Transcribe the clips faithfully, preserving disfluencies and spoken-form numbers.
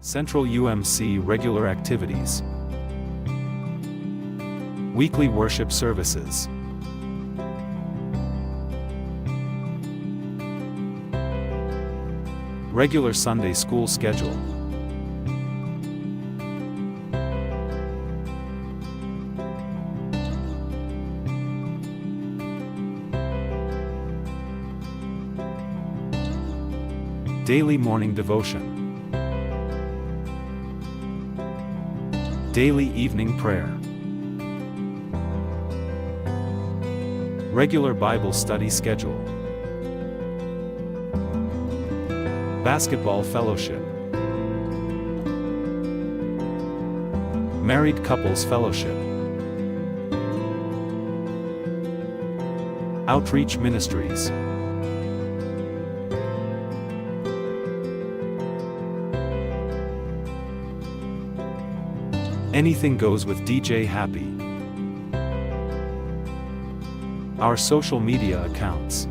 Central U M C regular activities. Weekly worship services. Regular Sunday school schedule. Daily morning devotion. Daily evening prayer. Regular Bible study schedule. Basketball fellowship. Married couples fellowship. Outreach ministries. Anything goes with D J Happy. Our social media accounts.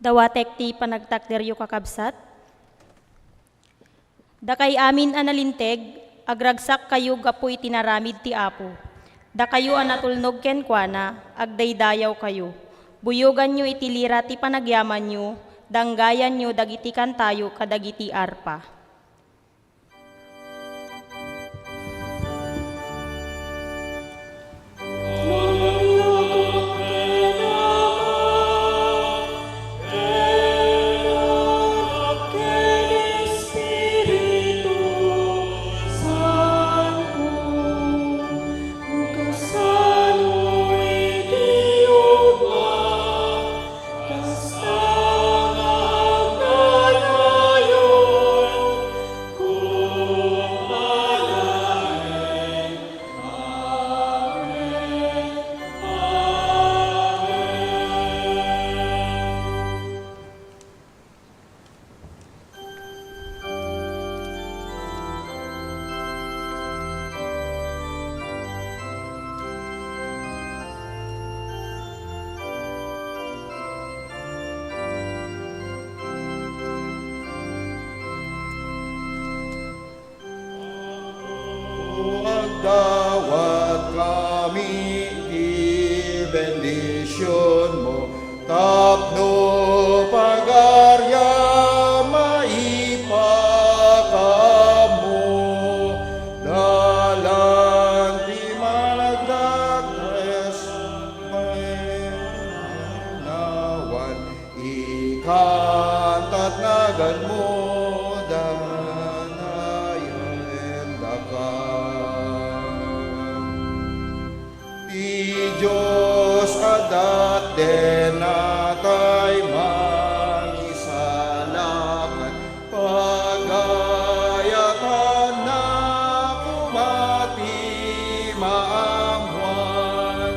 Dawatek ti panagtakderyo, kakabsat. Dakay amin a nalinteg, agragsakkayo gapu iti naramid ti Apo. Dakayo a natulnog kenkuana, agdaydayawkayo. Buyoganyo iti lira ti panagyamanyo, danggayanyo dagiti kantayo kadagiti arpa. Agdawat kami ti bendisionmo, tapno pagariam maipaammo. Dalan ti managdakes, nawan ikantat naganmo, danayen daka. Ti Dios a datdena tay mangisalakan, pagayatanna koma ti maammoan.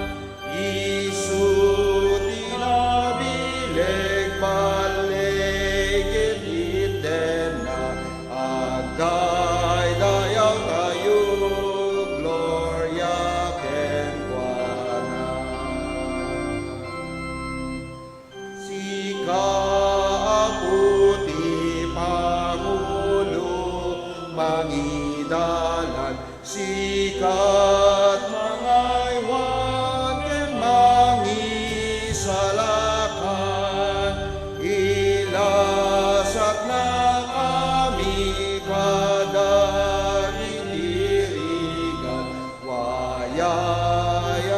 Isu ti nabileg, balligi ken itdenna, agdaydayawtayo, gloria kenkuana. Sika, Apo, ti pangulo, mangidalan, sika ti mangaywan ken mangisalakan, ilasatnakami kadagiti rigat, wayayanmi,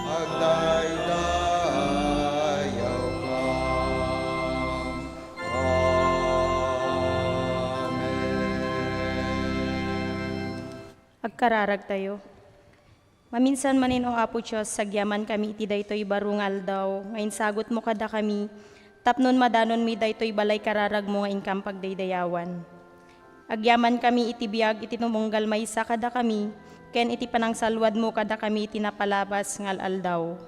agdaydayawkam. Amen. Agkararagtayo. Maminsan manen, O Apo Dios, agyamankami iti daytoy baro nga aldaw nga insagutmo kadakami, tapno madanonmi daytoy balay kararagmo nga inkam pagdaydayawan. Agyamankami iti biag iti tumunggal maysa kadakami, ken iti panangsalwadmo kadakami iti napalabas nga al-aldaw.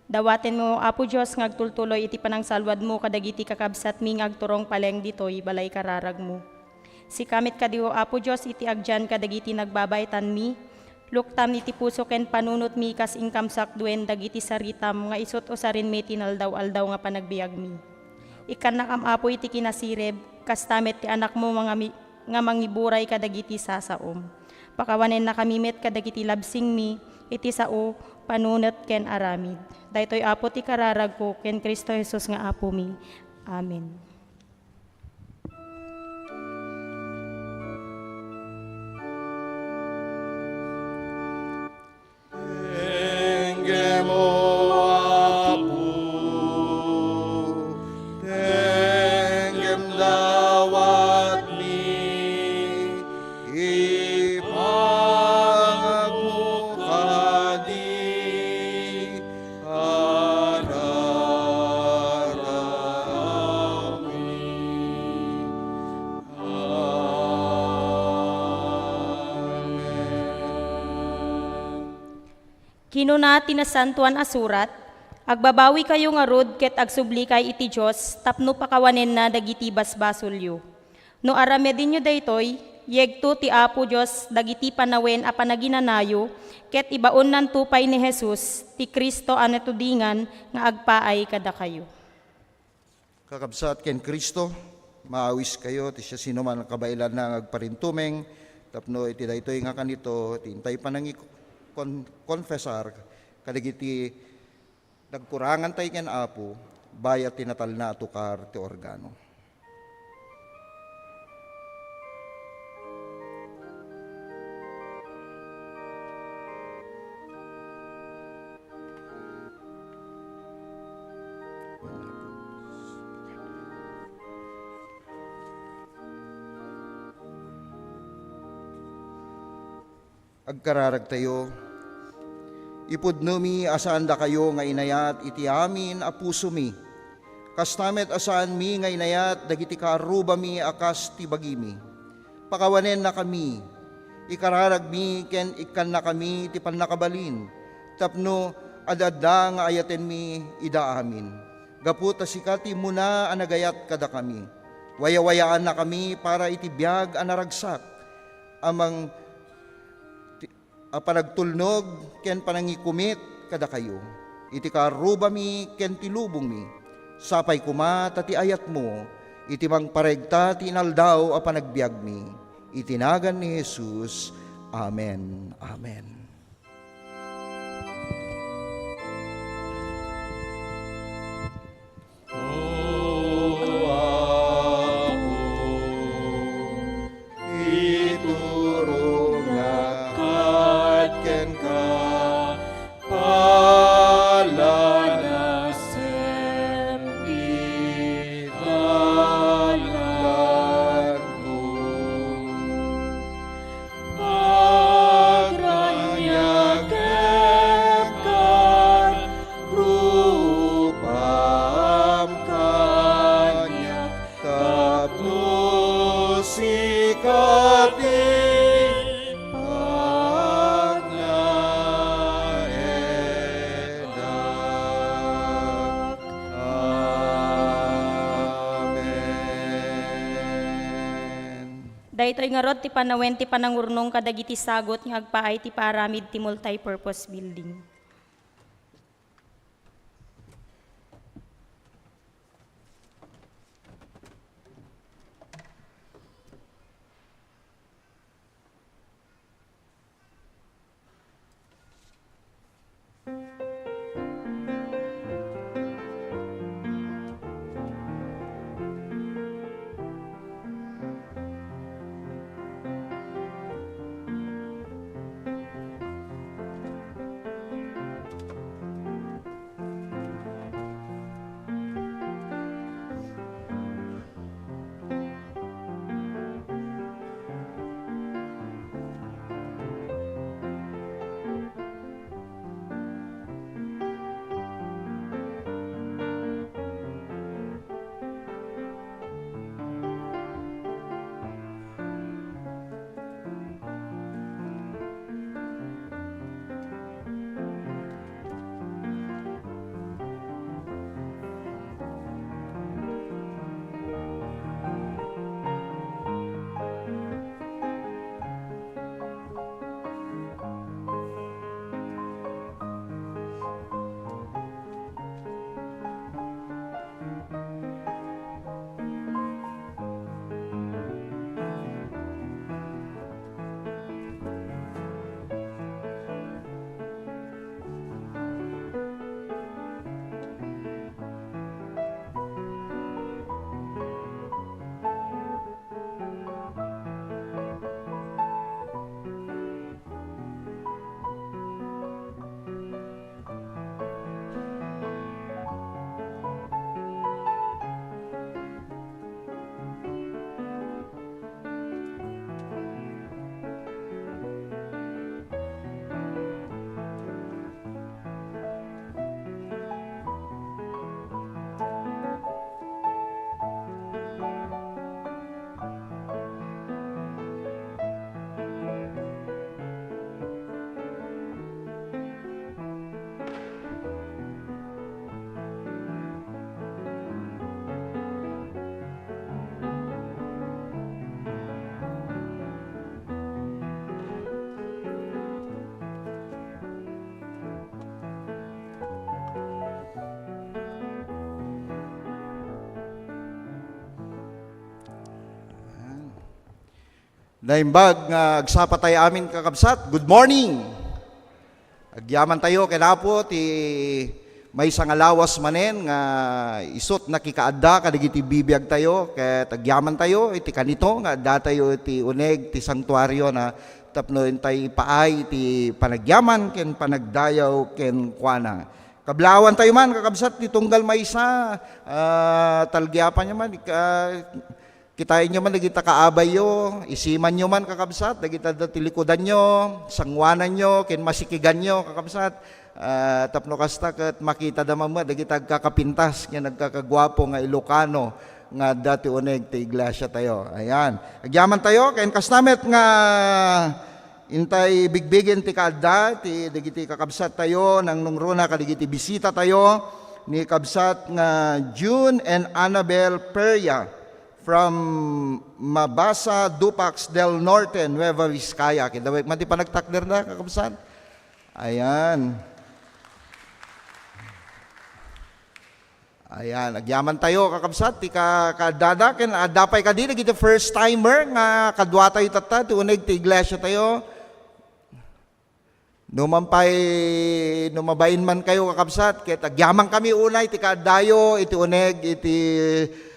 Dawatenmo, Apo Dios, nga agtultuloy iti panangsalwadmo kadagiti kakabsatmi nga agturong paleng ditoy balay kararagmo. Sika met kadi, O Apo Dios, iti agyan kadagiti nagbabaetanmi, luktan iti puso ken panunotmi kas inkam sakduen dagiti saritam nga isut' usarenmi ti naldaw-aldaw nga panagbiagmi. Ikkannakam, Apo, iti kinasirib, kasta met ti anakmo nga mi-, nga mangiburay kadagiti sasaom. Pakawanennakami met kadagiti labsingmi iti sao, panunot ken aramid. Daytoy, Apo, ti kararagko ken Cristo Jesus nga Apomi. Amen. Tenggem, O Apo, tenggem dawatmi, ipangagmo kadi, kararagmi. Amen. Kinuna ti Nasantoan a Surat, "Agbabawikayo ngarud ket agsublikay iti Dios tapno pakawanenna dagiti basbasolyo." No aramedenyo daytoy, yegto ti Apo Dios dagiti panawen a panaginanayo, ket ibaonnanto pay ni Jesus, ti Cristo a natudingan nga agpaay kadakayo. Kakabsat ken Cristo, maawiskayo ti siasinoman a kabaelanna nga agparintumeng tapno iti daytoy nga kanito ti intay panangi-, kon-, konfesar kadagiti nagkurangan tay ken Apo, bayat ti natalna a tukar ti organo. Agkararagtayo. Ipudnomi a saandakayo nga inayat iti amin a pusomi. Kasta met a saanmi nga inayat dagiti kaarrubami a kas ti bagimi. Pakawanennakami, ikararagmi ken ikkannakami ti pannakabalin tapno ad-adda nga ayatenmi ida amin. Gapu ta sika ti immuna a nagayat kadakami. Wayawayaannakami para iti biag a naragsak a mang-, ti-, a panagtulnog ken panangikumit kadakayo iti kaarrubami ken ti lubongmi. Sapay koma ta ti ayatmo iti mangparegta ti inaldaw a panagbiagmi. Iti nagan ni Jesus. Amen. Amen. O Apo, iturongak kad kenka, palanasem ti dalanko. Agraniagek kad rupam kaniak tapno sika ti pagnaedak. Amen. Daytoy ngarud ti panawen ti panangurnong kadagiti sagut nga agpaay ti paaramid ti multi-purpose building. Naimbag nga agsapa tayo amin, kakabsat. Good morning! Agyaman tayo ken Apo ti maysa nga lawas manen nga isut' nakikaadda kadagiti bibiag tayo, ket agyaman tayo iti kanito nga adda tayo iti uneg ti santuario na tapno intay ipaay iti panagyaman ken panagdayaw kenkuana. Kablawan tayo man, kakabsat, ti tunggal maysa, ah, talgiapan nyo man, ika-, Kitaenyo man dagita kaabayyo, isimanyo man, kakabsat, dagita adda ti likudanyo, sanguananyo, ken masikiganyo, kakabsat. Ah, tapno kasta ket makitada man met dagita agkakapintas ken agkakaguapo nga Ilocano nga adda ti uneg ti iglesia tayo. Ayan. Agyaman tayo, ken kasta met nga intay bigbigen ti kaadda ti dagiti kakabsat tayo, nangnungruna kadagiti bisita tayo ni kabsat nga June and Annabel Peria from Mabasa, Dupax del Norte, Nueva Vizcaya. Kidawek man ti panagtakderda, kakabsat. Ayan. Ayan, agyaman tayo, kakabsat, ti ka-, kaaddada, ken adda pay kadi dagiti first timer nga kadua tayo tatta, ti uneg ti iglesia tayo. No man pay, no mabain man kayo, kakabsat, ket agyaman kami unay ti kaaddayo iti uneg iti,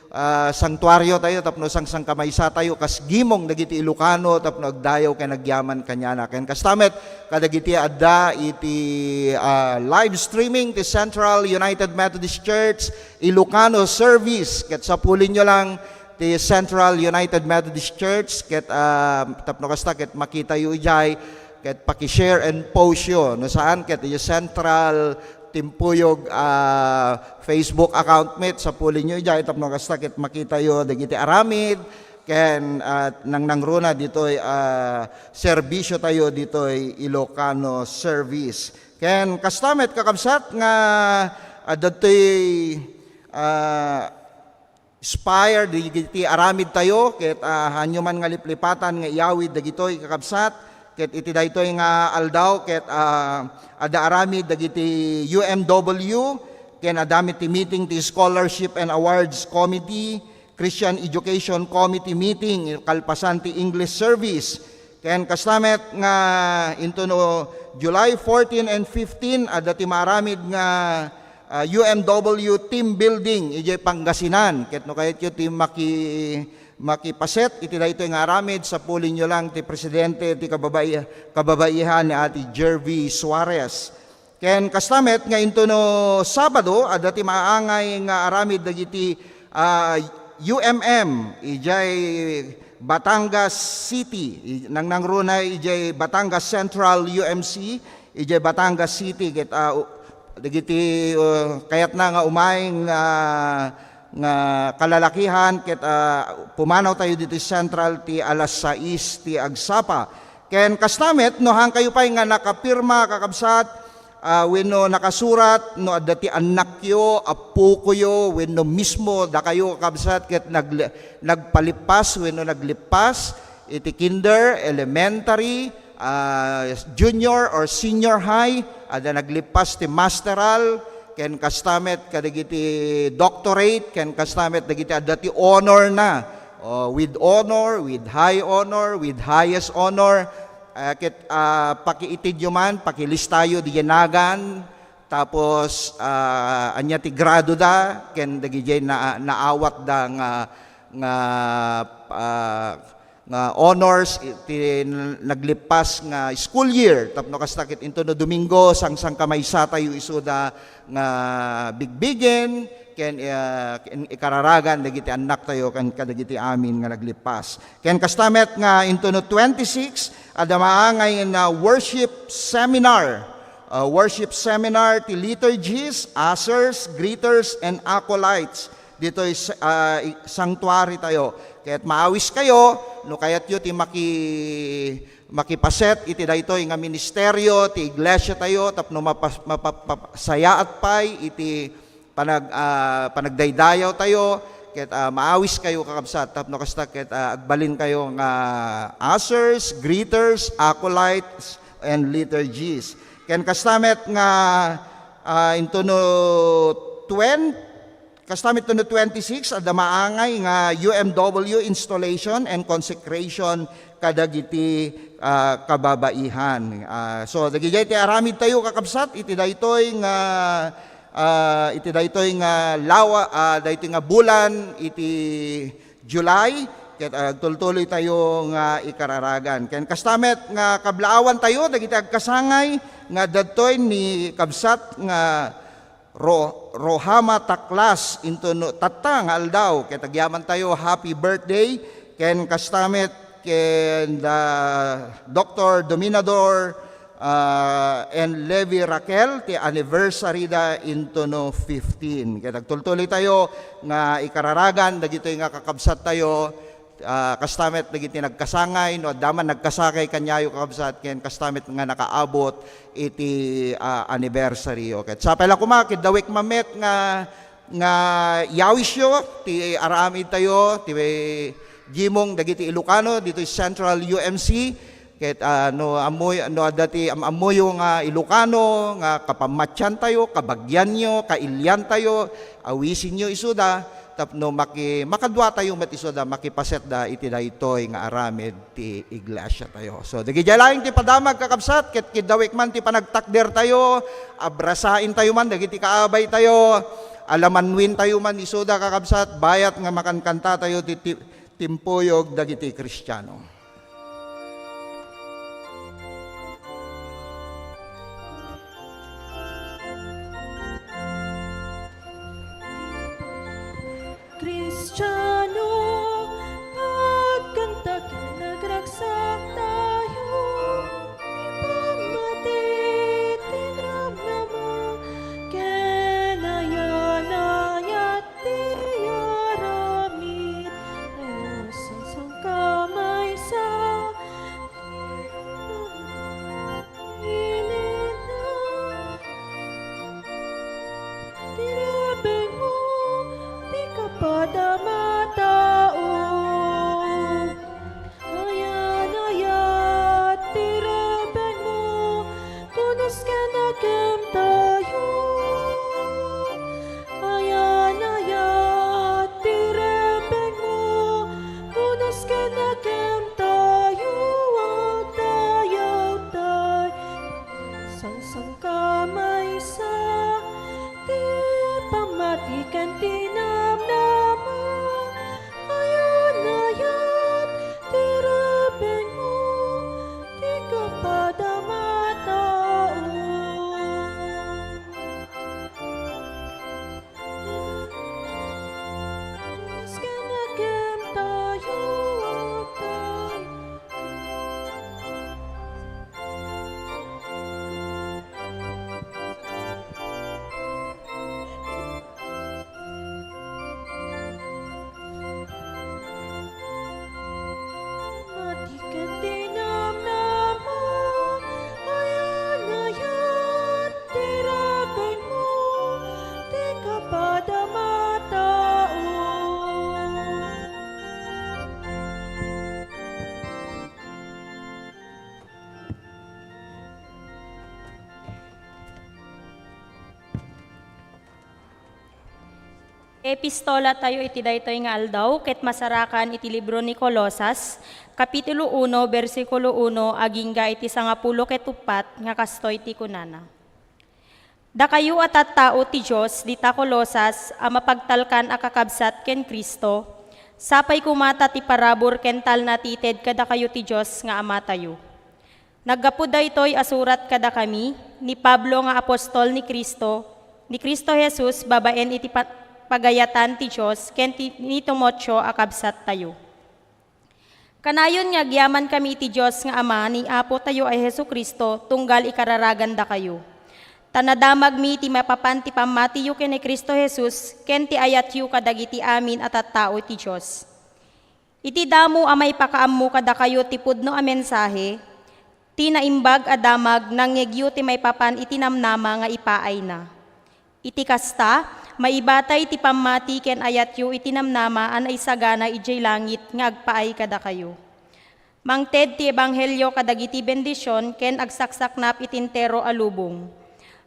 ah, santuario tayo tapno sangsangkamaysa tayo kas gimong dagiti Ilocano tapno agdayaw ken agyaman kaniana. Ken kasta met kadagiti adda iti, ah, live streaming ti Central United Methodist Church Ilocano Service, ket sapulinyo lang ti Central United Methodist Church, ket, ah, tapno kasta, ket makitayo idiay, ket paki-share and post yo. No saan, ket idiay Central Timpuyog, ah, Facebook account met, sapulinyo idiay, tapno kasta, ket makitayo dagiti aramid, ken, ah, nangnangruna ditoy, ah, serbisyo tayo ditoy Ilocano Service. Ken kasta met, kakabsat, nga, ah, ditoy, ah, inspire dagiti aramid tayo, ket, ah, haanyo man nga liplipatan nga iyawid dagitoy, kakabsat, ket iti daytoy nga aldaw, ket, ah, adda aramid dagiti U M W, ken adda met ti meeting ti Scholarship and Awards Committee, Christian Education Committee meeting, kalpasan ti English service, Ken kasta met nga into no July fourteen and fifteen, adda ti maaramid nga, ah, U M W team building idiay Pangasinan. Ket no kayatyo ti maki-, makipaset iti daytoy nga aramid, sapulinyo lang ti presidente ti kababai-, kababaihan ni Ate Jervy Suarez. Ken kasta met nga into no Sabado, adda ti maangay nga aramid dagiti, ah, U M M idiay Batangas City. I-, nangnangruna idiay Batangas Central U M C, idiay Batangas City. Ket, ah, u-, dagiti, uh, kayatna nga umay nga, nga kalalakihan, ket, ah, pumanaw tayo ditoy Central ti alas sais ti agsapa. Ken kasta met, no haankayo pay nga nakapirma, kakabsat, ah, wenno nakasurat, no adda ti annakyo, appokoyo, wenno mismo dakayo, kakabsat, ket nag-, nagpalippas wenno naglippas iti kinder, elementary, ah, junior or senior high, adda naglippas ti masteral, ken kasta met kadagiti doctorate, ken kasta met dagiti adda ti honor na. O, with honor, with high honor, with highest honor, ah, ket, ah, pakiitidyo man, pakilistayo diay nagan, tapos, ah, ania ti grado da, ken dagidiay na-, naawat da nga, nga, ah, nga honors iti naglippas nga school year. Tapno kasta ket into no Domingo, sangsangkamaysa tayo isuda nga bigbigen, ken, ah, ken ikararagan dagiti annak tayo ken kadagiti amin nga naglippas. Ken kasta met nga into no twenty-six, adda maangay nga worship seminar. Ah, worship seminar ti liturgies, ushers, greeters, and acolytes ditoy sa-, ah, i-, sanctuary tayo. Ket maawis kayo, no kayatyo ti maki-, makipaset iti daytoy nga ministerio ti iglesia tayo tapno mapas-, mapa-, mapa-, sayaat pay iti panag-, ah, panagdaydayaw tayo, ket, ah, maawis kayo, kakabsat, tapno kasta ket, ah, agbalin kayo nga ushers, greeters, acolytes, and liturgies. Ken kasta met nga, ah, into no twen-, kasta met into no twenty-six, adda maangay nga U M W installation and consecration kadagiti, ah, kababaihan. Ah, so, dagidiay ti aramid tayo, kakabsat, iti daytoy nga, ah, iti daytoy nga lawa, ah, daytoy nga bulan, iti July, ket agtultuloy tayo nga ikararagan. Ken kasta met nga kablaawan tayo, dagiti agkasangay nga dadtoy ni kabsat nga Ro-, Rohama Taklas into no, tatta nga aldaw. Ket agyaman tayo, happy birthday. Ken kasta met ken da Doktor Dominador, ah, and Levi Raquel, ti anniversary da into no fifteen. Ket agtultuloy tayo nga ikararagan dagitoy nga kakabsat tayo, ah, kasta met dagiti nagkasangay, no, adda man nagkasangay kaniayo, kakabsat, ken kasta met nga nakaabot iti, ah, anniversary. Okay. Sapay la koma, kiddawek man met nga, nga yawisyo, ti aramid tayo, ti gimong dagiti Ilocano, ditoy Central U M C, ket, ah, no, ammoy-, no, adda ti am-, ammoyo nga Ilocano, nga kapammatian tayo, kabagianyo, kailian tayo, awisinyo isuda, tapno maki-, makadua tayo met isuda, makipasetda iti daytoy nga aramid ti iglesia tayo. So, dagidiay laeng ti padamag, kakabsat, ket kiddawek man ti panagtakder tayo, abrasain tayo man dagiti kaabay tayo, alamanwin tayo man isuda, kakabsat, bayat nga makankanta tayo ti, ti, timpuyog dagiti Kristiano. Kristiano, agkanta ken agragsak tayo, ti pammati ti namnama, ken ayan-ayat ti aramid, ayan sangsanka maysa. Initna ti rebengmo, ti kapadam a tao. Ayan-ayat ti rebengmo, tunos ken agem tayo. Ayan-ayat ti rebengmo, tunos ken agem tayo, agdayaw tayo. Sangsanka maysa ti pammati ken ti namnama. Ayan-ayat ti rebengmo, ti kapadam a tao. Mati ken ti namnama, ayan-ayat ti rebengmo, ti kapadam a tao. Epistola tayo iti daytoy nga aldaw, ket masarakan iti libro ni Colosas, Kapitulo uno, bersikulo uno, agingga iti sangapulo ket uppat, nga kastoy ti kunana, "Dakayo a tattao ti Dios dita Colosas a mapagtalkan a kakabsat ken Cristo, sapay koma ta ti parabur ken talna ti ited kadakayo ti Dios nga Amatayo." Naggapu daytoy a surat kadakami, ni Pablo nga apostol ni Cristo, ni Cristo Jesus babaen iti pa-, pagayatan ti Dios ken ti, ni Timoteo a kabsattayo. Kanayon nga agyamankami iti Dios nga Ama ni Apotayo a Jesu-Cristo tunggal ikararagandakayo. Ta nadamagmi ti maipapan ti pammatiyo ken ni Cristo Jesus ken ti ayatyo kadagiti amin a tattao ti Dios. Iti damo a maipakaammo kadakayo ti pudno a mensahe, ti Naimbag a Damag, nangngegyo ti maipapan iti namnama nga ipaayna. Iti kasta, maibatay ti pammati ken ayatyo iti namnama a naisagana idiay langit nga agpaay kadakayo. Mangted ti ebanghelio kadagiti bendision ken agsaksaknap iti entero a lubong.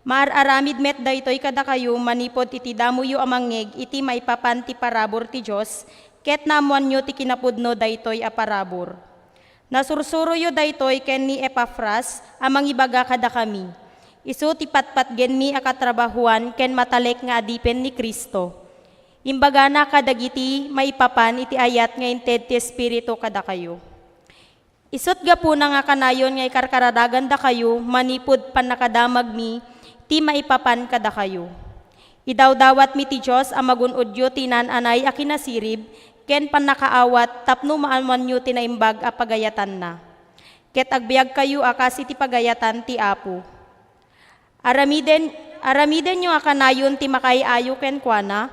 Maar-aramid met daytoy kadakayo manipud iti damoyo a mangngeg iti maipapan ti parabur ti Dios, ket naammoanyo ti kinapudno daytoy a parabur. Nasursuroyo daytoy ken ni Epafras a mangibaga kadakami. Isu ti patpatgenmi a katrabahuan ken matalek nga adipen ni Cristo. Imbagana kadagiti maipapan iti ayat nga inted ti Espiritu kadakayo. Isut' gapuna nga kanayon nga ikarkaradagandakayo manipud pannakadamagmi ti maipapan kadakayo. Idawdawatmi ti Dios a magun-odyo ti naan-anay a kinasirib ken pannakaawat tapno maammoanyo ti naimbag a pagayatanna. Ket agbiagkayo a kas iti pagayatan ti Apo. Aramiden, aramidenyo a kanayon ti makaay-ayo kenkuana.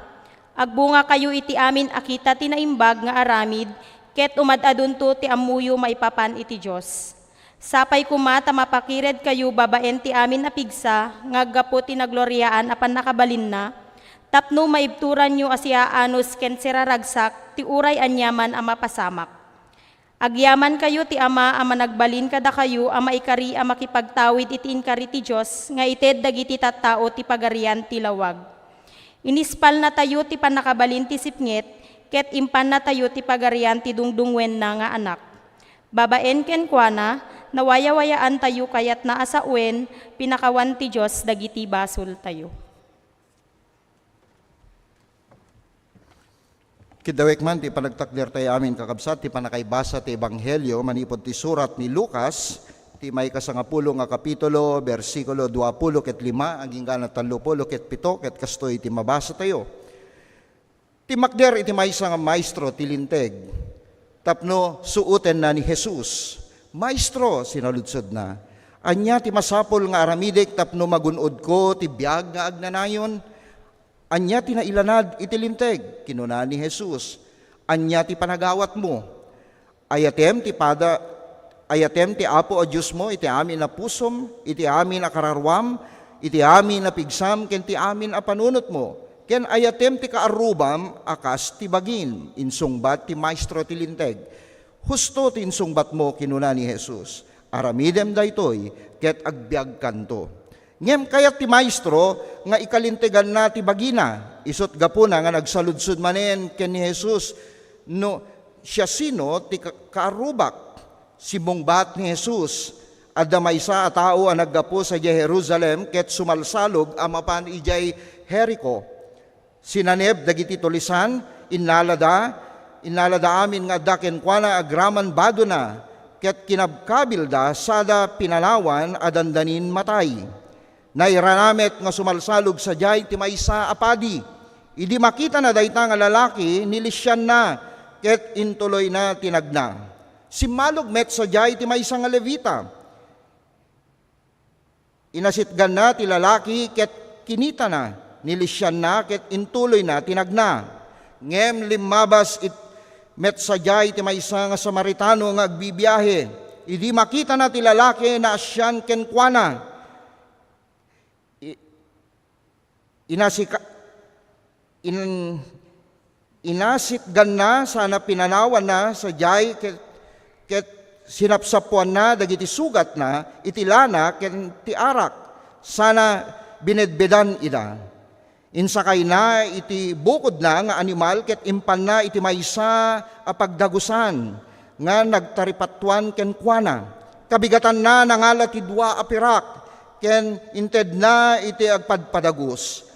Agbungakayo iti amin a kita ti naimbag nga aramid, ket umad-adunto ti ammoyo maipapan iti Dios. Sapay koma ta mapakiredkayo babaen ti amin a pigsa nga aggapu ti nagloriaan a pannakabalinna, tapno maibturanyo a siaanus ken siraragsak ti uray aniaman a mapasamak. Agyamankayo ti Ama a managbalin kadakayo a maikari a makipagtawid iti inkari ti Dios nga ited dagiti tattao ti Pagarian ti lawag. Inispalnatayo ti pannakabalin ti sipnget, ket impannatayo ti pagarian ti dungdungngoenna nga Anak. Babaen kenkuana, nawayawayaantayo kayatna a sawen, pinakawan ti Dios dagiti basoltayo. Kiddawek man ti panagtakdertayo amin, kakabsat, ti pannakaibasa ti Ebanghelio manipud ti surat ni Lucas, ti maikasangapulo nga kapitulo, bersikulo duapulo ket lima, agingga na tallopulo ket pito, ket kastoy ti mabasatayo. Timmakder iti maysa nga maestro ti Linteg tapno suotenna ni Jesus. "Maestro," sinaludsodna, "ania ti masapul nga aramidek tapno magun-odko ti biag nga agnanayon?" "Ania ti nailanad iti Linteg?" kinuna ni Jesus. "Ania ti panagawatmo? Ayatem ti pada, ayatem ti Apo a Diosmo iti amin a pusom, iti amin a kararuam, iti amin a pigsam, ken ti amin a panunotmo, ken ayatem ti kaarrubam a kas ti bagim," insungbat ti maestro ti Linteg. "Husto ti insungbatmo," kinuna ni Jesus. "Aramidem daytoy, ket agbiagkanto." Ngem kayat ti maestro nga ikalinteganna ti bagina. Isut' gapuna nga nagsaludsod manen ken ni Jesus no siasino ti ka-, kaarrubak. Simmungbat ni Jesus, "Adda maysa a tao a naggapu sadiay Jerusalem ket sumalsalog a mapan idiay Jerico. Sinaneb dagiti tulisan, innalada, innalada amin nga adda kenkuana agraman badona, ket kinabkabilda sada pinanawan a dandanin matay. Nairana met nga sumalsalog sadiay ti maysa a padi. Idi makitana dayta nga lalaki, nilisianna ket intuloyna ti nagna. Simmalog met sadiay ti maysa nga Levita. Inasitganna ti lalaki ket kinitana, nilisianna ket intuloyna ti nagna. Ngem limmabas it-, met sadiay ti maysa nga Samaritano nga agbibiahe. Idi makitana ti lalaki, naasian kenkuana. I-, inasika-, in-, inasitganna sana pinanawanna sadiay ket, ket sinapsapuanna dagiti sugatna iti lana ken ti arak, sana binedbedan ida. Insakayna iti bukodna nga animal ket impanna iti maysa a pagdagusan nga nagtaripatuan kenkuana. Kabigatanna nangala ti dua a pirak ken intedna iti agpadpadagus.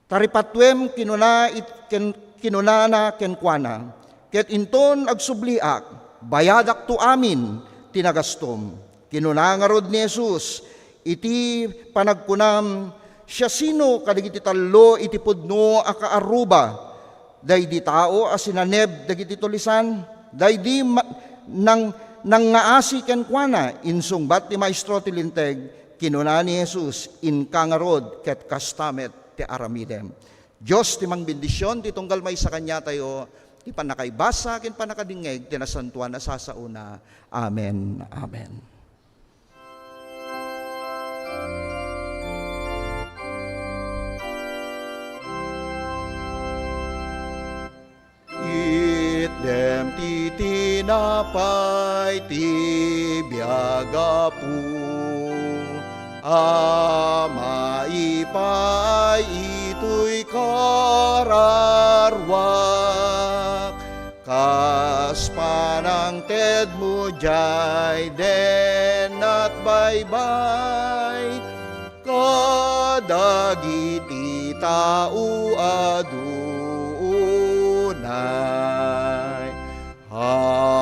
"Taripatuem," kinuna it-, ken-, kinunana kenkuana, "ket inton agsubliak, bayadakto amin ti nagastom." Kinuna ngarud ni Jesus iti panagkunam, "Siasino kadagiti tallo iti pudno a kaarruba daydi tao a sinaneb dagiti tulisan?" "Daydi ma-, nang-, nangngaasi kenkuana," insungbat ti maestro ti Linteg. Kinuna ni Jesus, "Inka ngarud ket kasta met ti aramidem." Dios ti mangbendision ti tunggal maysa kaniatayo ti pannakaibasa ken pannakadingngeg ti nasantoan a sasaona. Amen. Amen. Itdem ti tinapay ti biag, Apo, a maipaay itoy kararuak. Kas panangtedmo diay dennat baybay, kadagiti tao a dunay. Amen.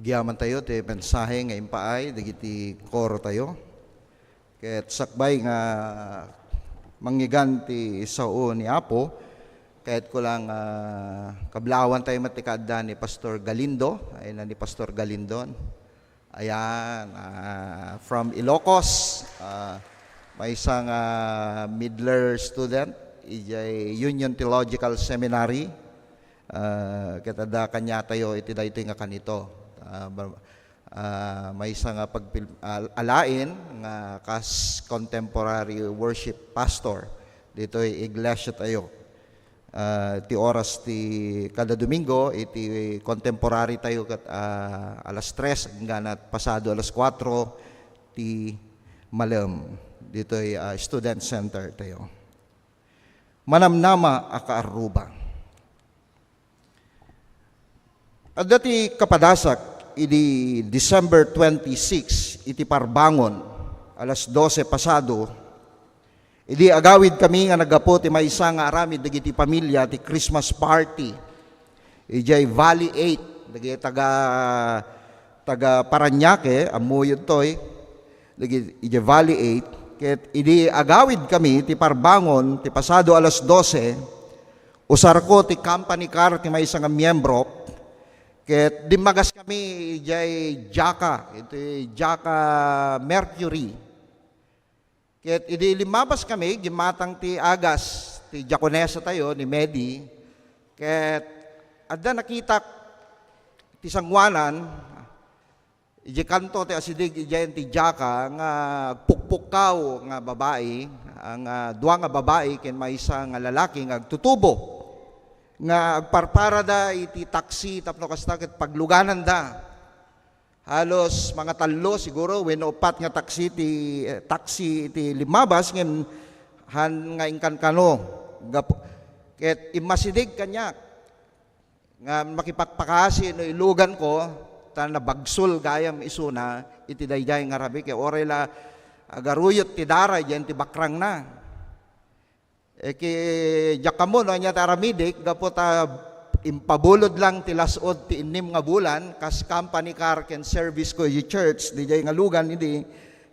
Agyamantayo ti mensahe nga impaay dagiti koro tayo. Ket sakbay nga mangngeggan ti sao ni Apo, kayatko lang, ah, kablaawentayo met ti kaadda ni Pastor Galindo. Ay na ni Pastor Galindo. Ayan, ah, from Ilocos. Ah, maysa nga middler student idiay Union Theological Seminary. Ah, ket adda kaniatayo iti daytoy nga kanito. Ah, ba-, ah, maysa nga pagpil-, al-, alaen nga kas contemporary worship pastor ditoy iglesia tayo. Ah, ti oras ti kada Domingo, iti contemporary tayo ket, ah, alas tres, inggana pasado alas kuatro ti malem ditoy, ah, student center tayo. Manamnama a kaarruba. Adda ti kapadasak idi December twenty-six, iti parbangon, alas dose pasado, idi agawidkami nga naggapu ti maysa nga aramid dagiti pamilia ti Christmas party idiay Valley eight, dagiti taga, taga Parañaque, ammoyo ditoy, dagiti, idiay Valley eight, ket idi agawidkami ti parbangon ti pasado alas dose, usarko ti company car ti maysa nga miembro, ket dimmagaskami idiay Jaka, iti Jaka Mercury. Ket idi limmabaskami, gimmatang ti agas ti diakonesa tayo ni Medi, ket adda nakitak ti sangoanan, idiay kanto ti asideg idiay ti Jaka nga agpukpukkaw nga babai, nga dua nga babai ken maysa nga lalaki nga agtutubo, nga agparparada iti taksi tapno kasta ket paglugananda. Halos mga tallo siguro wenno uppat nga taksi ti, eh, taksi iti limmabas ngem han nga inkankano. Gapu-, ket immasideg kaniak nga makipakpakasi no iluganko, ta nabagsul gayam isuna iti daydiay nga rabii, ket uray la agaruyot ti dara idiay ti bakrangna. E, ki, diak ammo no ania ti aramidek, gapu ta impabulod lang ti las-ud ti innem nga bulan, kas company car ken service ko iti church, diay nga lugan idi,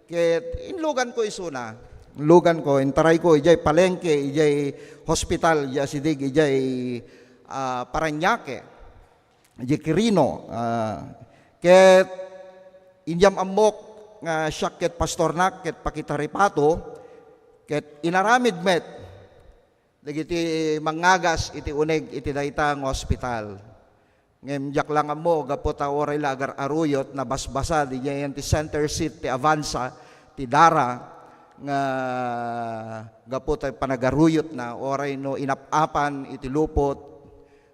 ket inluganko isuna. Inluganko, intarayko idiay palengke, idiay hospital, idiay asideg, idiay, ah, Parañaque, idiay Quirino. Ah, ket idiay am-ammok nga siak ket pastornak ket pakitaripato, ket inaramid met dagiti mangngagas iti uneg iti dayta nga ospital. Ngem diak lang ammo, gapu ta uray la agar-aruyot, nabasbasa diay ti center seat ti Avanza ti dara, nga gapu ta panagaruyotna, uray no inap-apan iti lupot,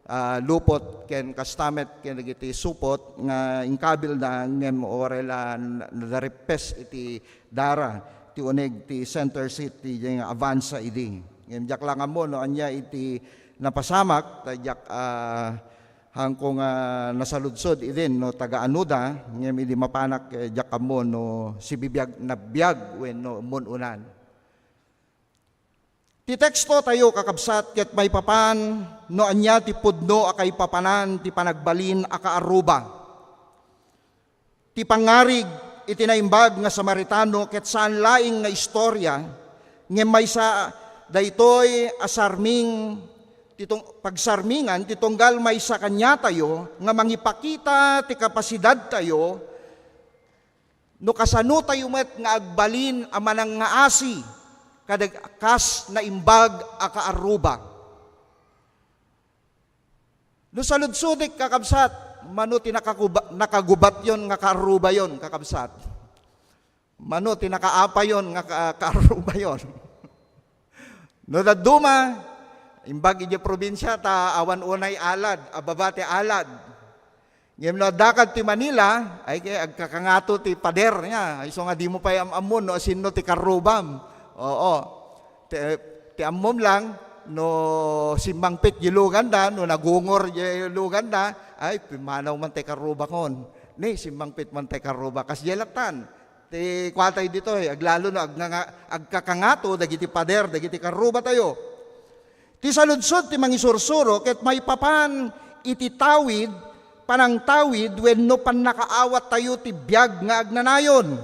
ah, lupot ken kasta met ken dagiti supot nga inkabilda, ngem uray la nadarippes iti dara ti uneg ti center seat ti diay nga Avanza idi. Ngem diak lang ammo no ania iti napasamak, ta diak, ah, haanko nga nasaludsod idin no taga-anoda, ngem idi mapanak, eh, diak ammo no sibibiag, nabiag wenno mun-unan. Ti teksto tayo, kakabsat, ket maipapan no ania ti pudno a kaipapanan ti panagbalin a kaarruba. Ti pangngarig iti naimbag nga Samaritano ket saan laeng nga istorya, ngem maysa daytoy a sarming ti tung-, pagsarmingan ti tunggal maysa kaniatayo nga mangipakita ti kapasidadtayo no kasanotayo met nga agbalin a manangngaasi kadag-, kas naimbag a kaarruba. No saludsodek, kakabsat, mano ti nakaguba-, nakagubatyon nga kaarrubayon, kakabsat? Mano ti nakaapayon nga ka-, kaarrubayon? No dadduma, imbag idiay probinsia ta awan unay alad, a baba ti alad. Ngem no adda kad ti Manila, ay kay agkakangato ti pader niya. Isu nga dimo pay am-ammon no asino ti karrubam. Oo. Ti, ti ammom lang, no simmangpet diay luganda, no nagungor diay luganda, ay, pimmanaw man ti karrubakon. Ni, simmangpet man ti karruba. Kasdiay lattan. Ti kuatay ditoy, aglalo no agnganga-, agkakangato dagiti pader, dagiti karrubatayo. Ti saludsod ti mangisursuro ket maipapan iti tawid panangtawid wenno pannakaawattayo ti biag nga agnanayon.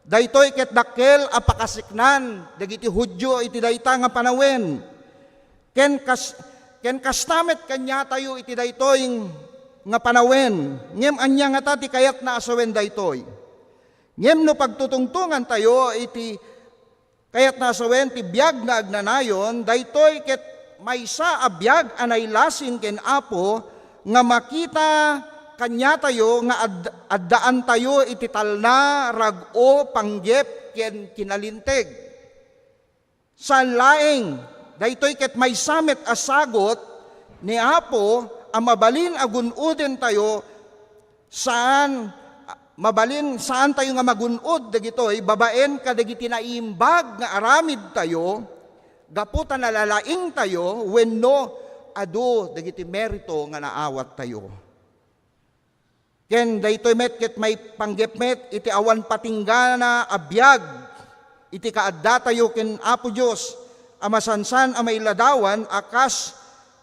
Daytoy ket dakkel a pakasiknan dagiti Judio iti dayta nga panawen. Ken kas-, ken kasta met kaniatayo iti daytoy nga panawen. Ngem ania ngata ti kayatna a sawen daytoy? Ngem no pagtutungtongantayo iti kayatna a sawen ti biag nga agnanayon, daytoy ket maysa a biag a nailasin ken Apo nga makita kaniatayo nga ad-, addaantayo iti talna, rag-o, panggep, ken kinalinteg. Saan laeng, daytoy ket maysa met a sagut ni Apo a mabalin a gun-odentayo, saan, mabalin, saantayo nga magun-od dagitoy babaen kadagiti naimbag nga aramidtayo, gapu ta nalalaingtayo wenno adu dagiti merito nga naawattayo. Ken daytoy met ket maipanggep met iti awan patinggana a biag iti kaaddatayo ken Apo Dios a masansan a mailadawan a kas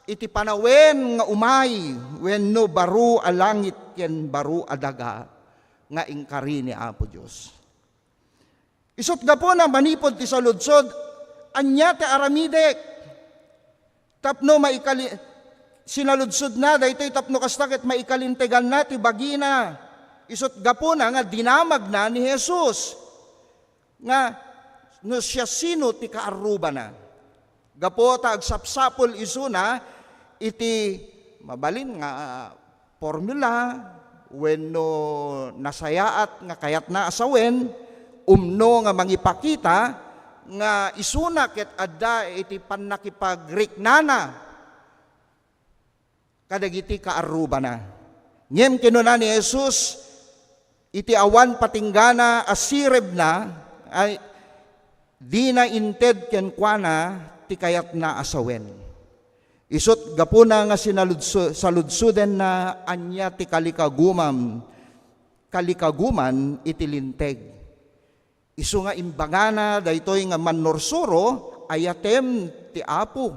iti panawen nga umay wenno baro a langit ken baro a daga nga inkari ni Apo Dios. Isut' gapuna, manipud ti saludsod, ania ti aramidek? Tapno maikali-, sinaludsodna daytoy tapno kasta ket maikalinteganna ti bagina. Isut' gapuna nga dinamagna ni Jesus nga no siasino ti kaarrubana. Gapu ta agsapsapul isuna iti mabalin nga formula wenno nasayaat nga kayatna a sawen, umno nga mangipakita nga isuna ket adda iti pannakipagriknana kadagiti kaarrubana. Ngem kinuna ni Jesus, iti awan patinggana a sirebna, ay, dina inted kenkuana ti kayatna a sawen. Isut' gapuna nga sinaludso-, saludsodenna ania ti kalikagumam-, kalikaguman iti linteg. Isu nga imbagana daytoy nga mannursuro, ayatem ti Apo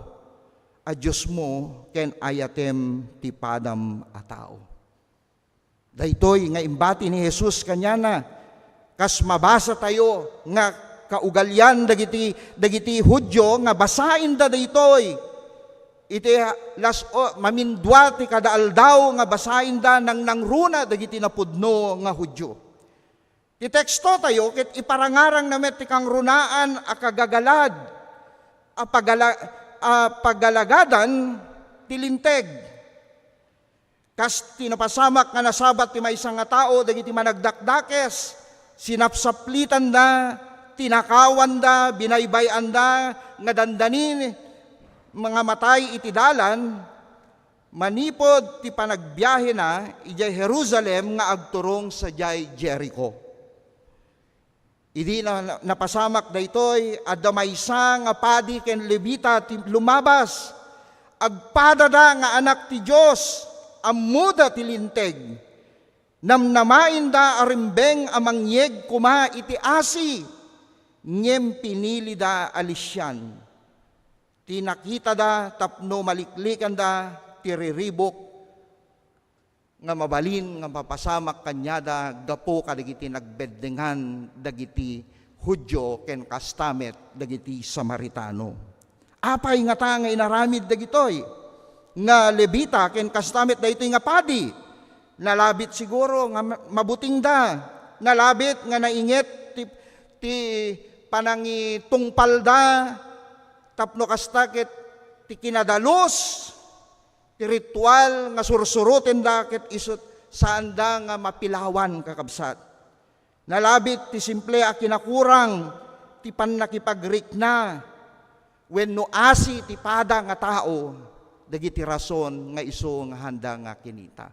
a Diosmo ken ayatem ti padam a tao. Daytoy nga imbati ni Jesus kaniana, kas mabasatayo nga kaugalian dagiti, dagiti Judio nga basaenda daytoy. Iti las-, o, mamindua ti kada aldaw nga basaenda nangnangruna dagiti napudno nga Judio. Ti tekstotayo ket iparangarangna met ti kangrunaan a kagagalad a pagala-, a pagalagadan ti linteg. Kas ti napasamak nga nasabat ti maysa nga tao dagiti managdakdakes, sinapsaplitanda, tinakawanda, binaybay-anda nga dandani nga matay iti dalan, manipud ti panagbiahena idiay Jerusalem nga agturong sadiay Jerico. Idi na, na, napasamak daytoy, adda maysa nga padi ken Levita ti lumabas. Agpadada nga anak ti Dios, ammoda ti linteg. Namnamaenda a rimbeng a mangyeg koma iti asi, ngem pinilida a lisian. Ti nakitada tapno maliklikanda ti riribuk nga mabalin nga mapasamak kaniada gapu kadagiti nagbeddengan dagiti Judio ken kasta met dagiti Samaritano. Apay ngata nga inaramid dagitoy nga Levita ken kasta met daytoy nga padi? Nalabit siguro nga ma-, mabutingda. Nalabit nga nainget ti, ti panangitungpalda tapno kasta ket ti kinadalus ti ritual nga sursurotenda ket isut' saanda nga mapilawan, kakabsat. Nalabit ti simple a kinakurang ti pannakipagrikna wenno asi ti pada nga tao dagiti rason nga isu nga haanda nga kinita.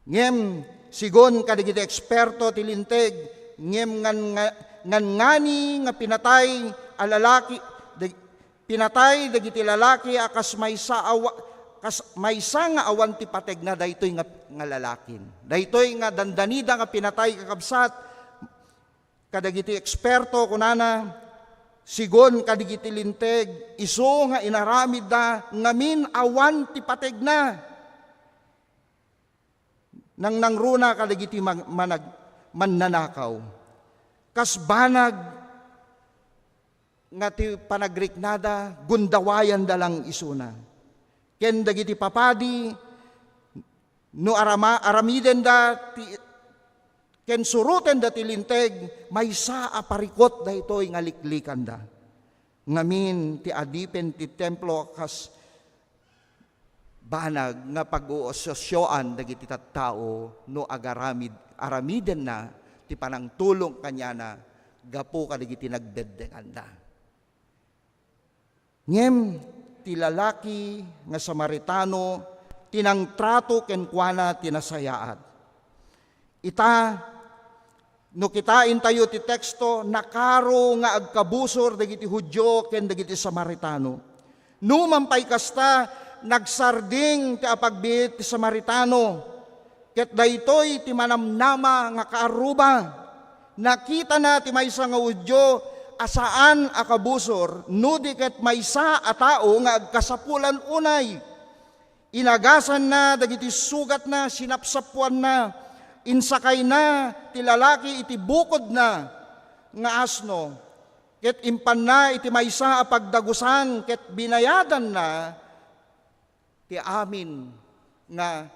Ngem, sigun kadagiti eksperto ti linteg, ngem ngan-, nga-, ngangani nga pinatay a lalaki, dag-, pinatay dagiti lalaki a kas maysa a wa-, kas maysa nga awan ti pategna daytoy nga, nga lalakin. Daytoy nga dandanida nga pinatay, kakabsat, kadagiti eksperto, kunana, sigun kadagiti linteg, isu nga inaramidda ngamin awan ti pategna. Nangnangruna kadagiti mag-, manag-, mannanakaw. Kas banag nga ti panagriknada, gundawayanda lang isuna. Ken dagiti papadi, no arama-, aramidenda ti, ken surotenda ti linteg, maysa a parikut daytoy nga liklikanda. Ngamin ti adipen ti templo kas banag nga pag-uosiosioan dagiti tattao no agaramid, aramidenna ti panangtulong kaniana gapu kadagiti nagbeddenganda. Ngem ti lalaki nga Samaritano ti nangtrato kenkuana ti nasayaat. Ita, no kitaentayo ti teksto, nakaro nga agkabusor dagiti Judio ken dagiti Samaritano. Numan pay kasta, nagsarding ti apagbiit ti Samaritano, ket daytoy ti manamnama nga kaarruba. Nakitana ti maysa nga Judio a saan a kabusor, no di ket maysa a tao nga agkasapulan unay. Inagasanna dagiti sugatna, sinapsapuanna, insakayna ti lalaki iti bukodna nga asno, ket impanna iti maysa a pagdagusan, ket binayadanna ti amin nga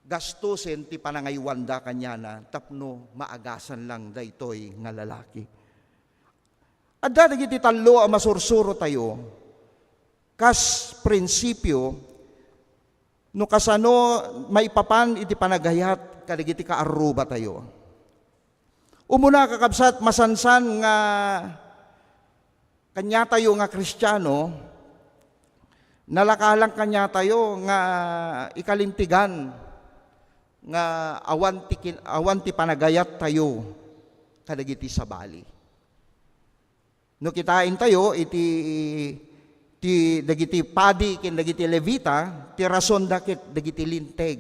gastusen ti panangaywanda kaniana tapno maagasan lang daytoy nga lalaki. Adda dagiti tallo a masursurotayo kas prinsipio no kasano maipapan iti panagayat kadagiti kaarrubatayo. Umuna, kakabsat, masansan nga kaniatayo nga Kristiano, nalakalang kaniatayo nga ikalintigan nga awan ti kin-, awan ti panagayattayo kadagiti sabali. No kitaentayo iti, ti dagiti padi ken dagiti Levita, ti rasonda ket dagiti linteg.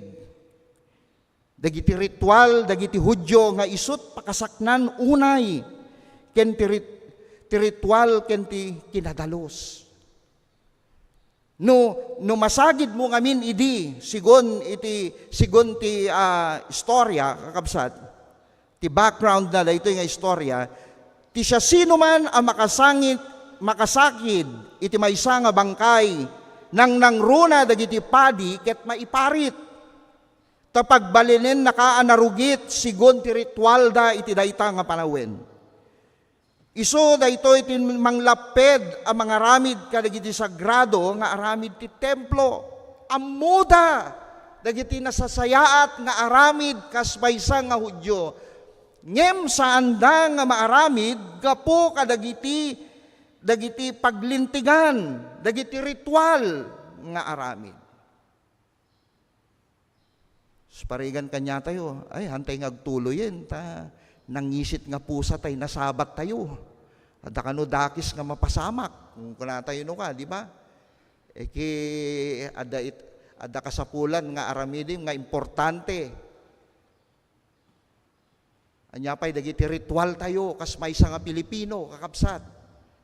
Dagiti ritual dagiti Judio nga isut' pakasaknan unay ken ti rit-, ti ritual ken ti kinadalus. No, no masagidmo ngamin idi, sigun iti, sigun ti, ah, istorya, kakabsat, ti background na daytoy nga istorya, ti siasinoman a makasangit, makasakid iti maysa nga bangkay, nangnangruna dagiti padi ket maiparit. Ta pagbalinennaka a narugit sigun ti ritualda iti dayta nga panawen. Isu daytoy ti manglapped a mangaramid kadagiti sagrado nga aramid ti templo. Ammoda dagiti nasasayaat nga aramid kas maysa nga Judio. Ngem saanda nga maaramid gapu kadagiti, dagiti paglintigan, dagiti ritual nga aramid. Suparigan kaniatayo, ay, hantay nga agtuloyen, ta nangisit nga pusa tay nasabattayo. Adda kano dakes nga mapasamak, kunatayo no ka, di ba? E ki, adda it-, adda kasapulan nga aramidem nga importante. Ania pay dagiti ritualtayo kas maysa nga Pilipino, kakabsat?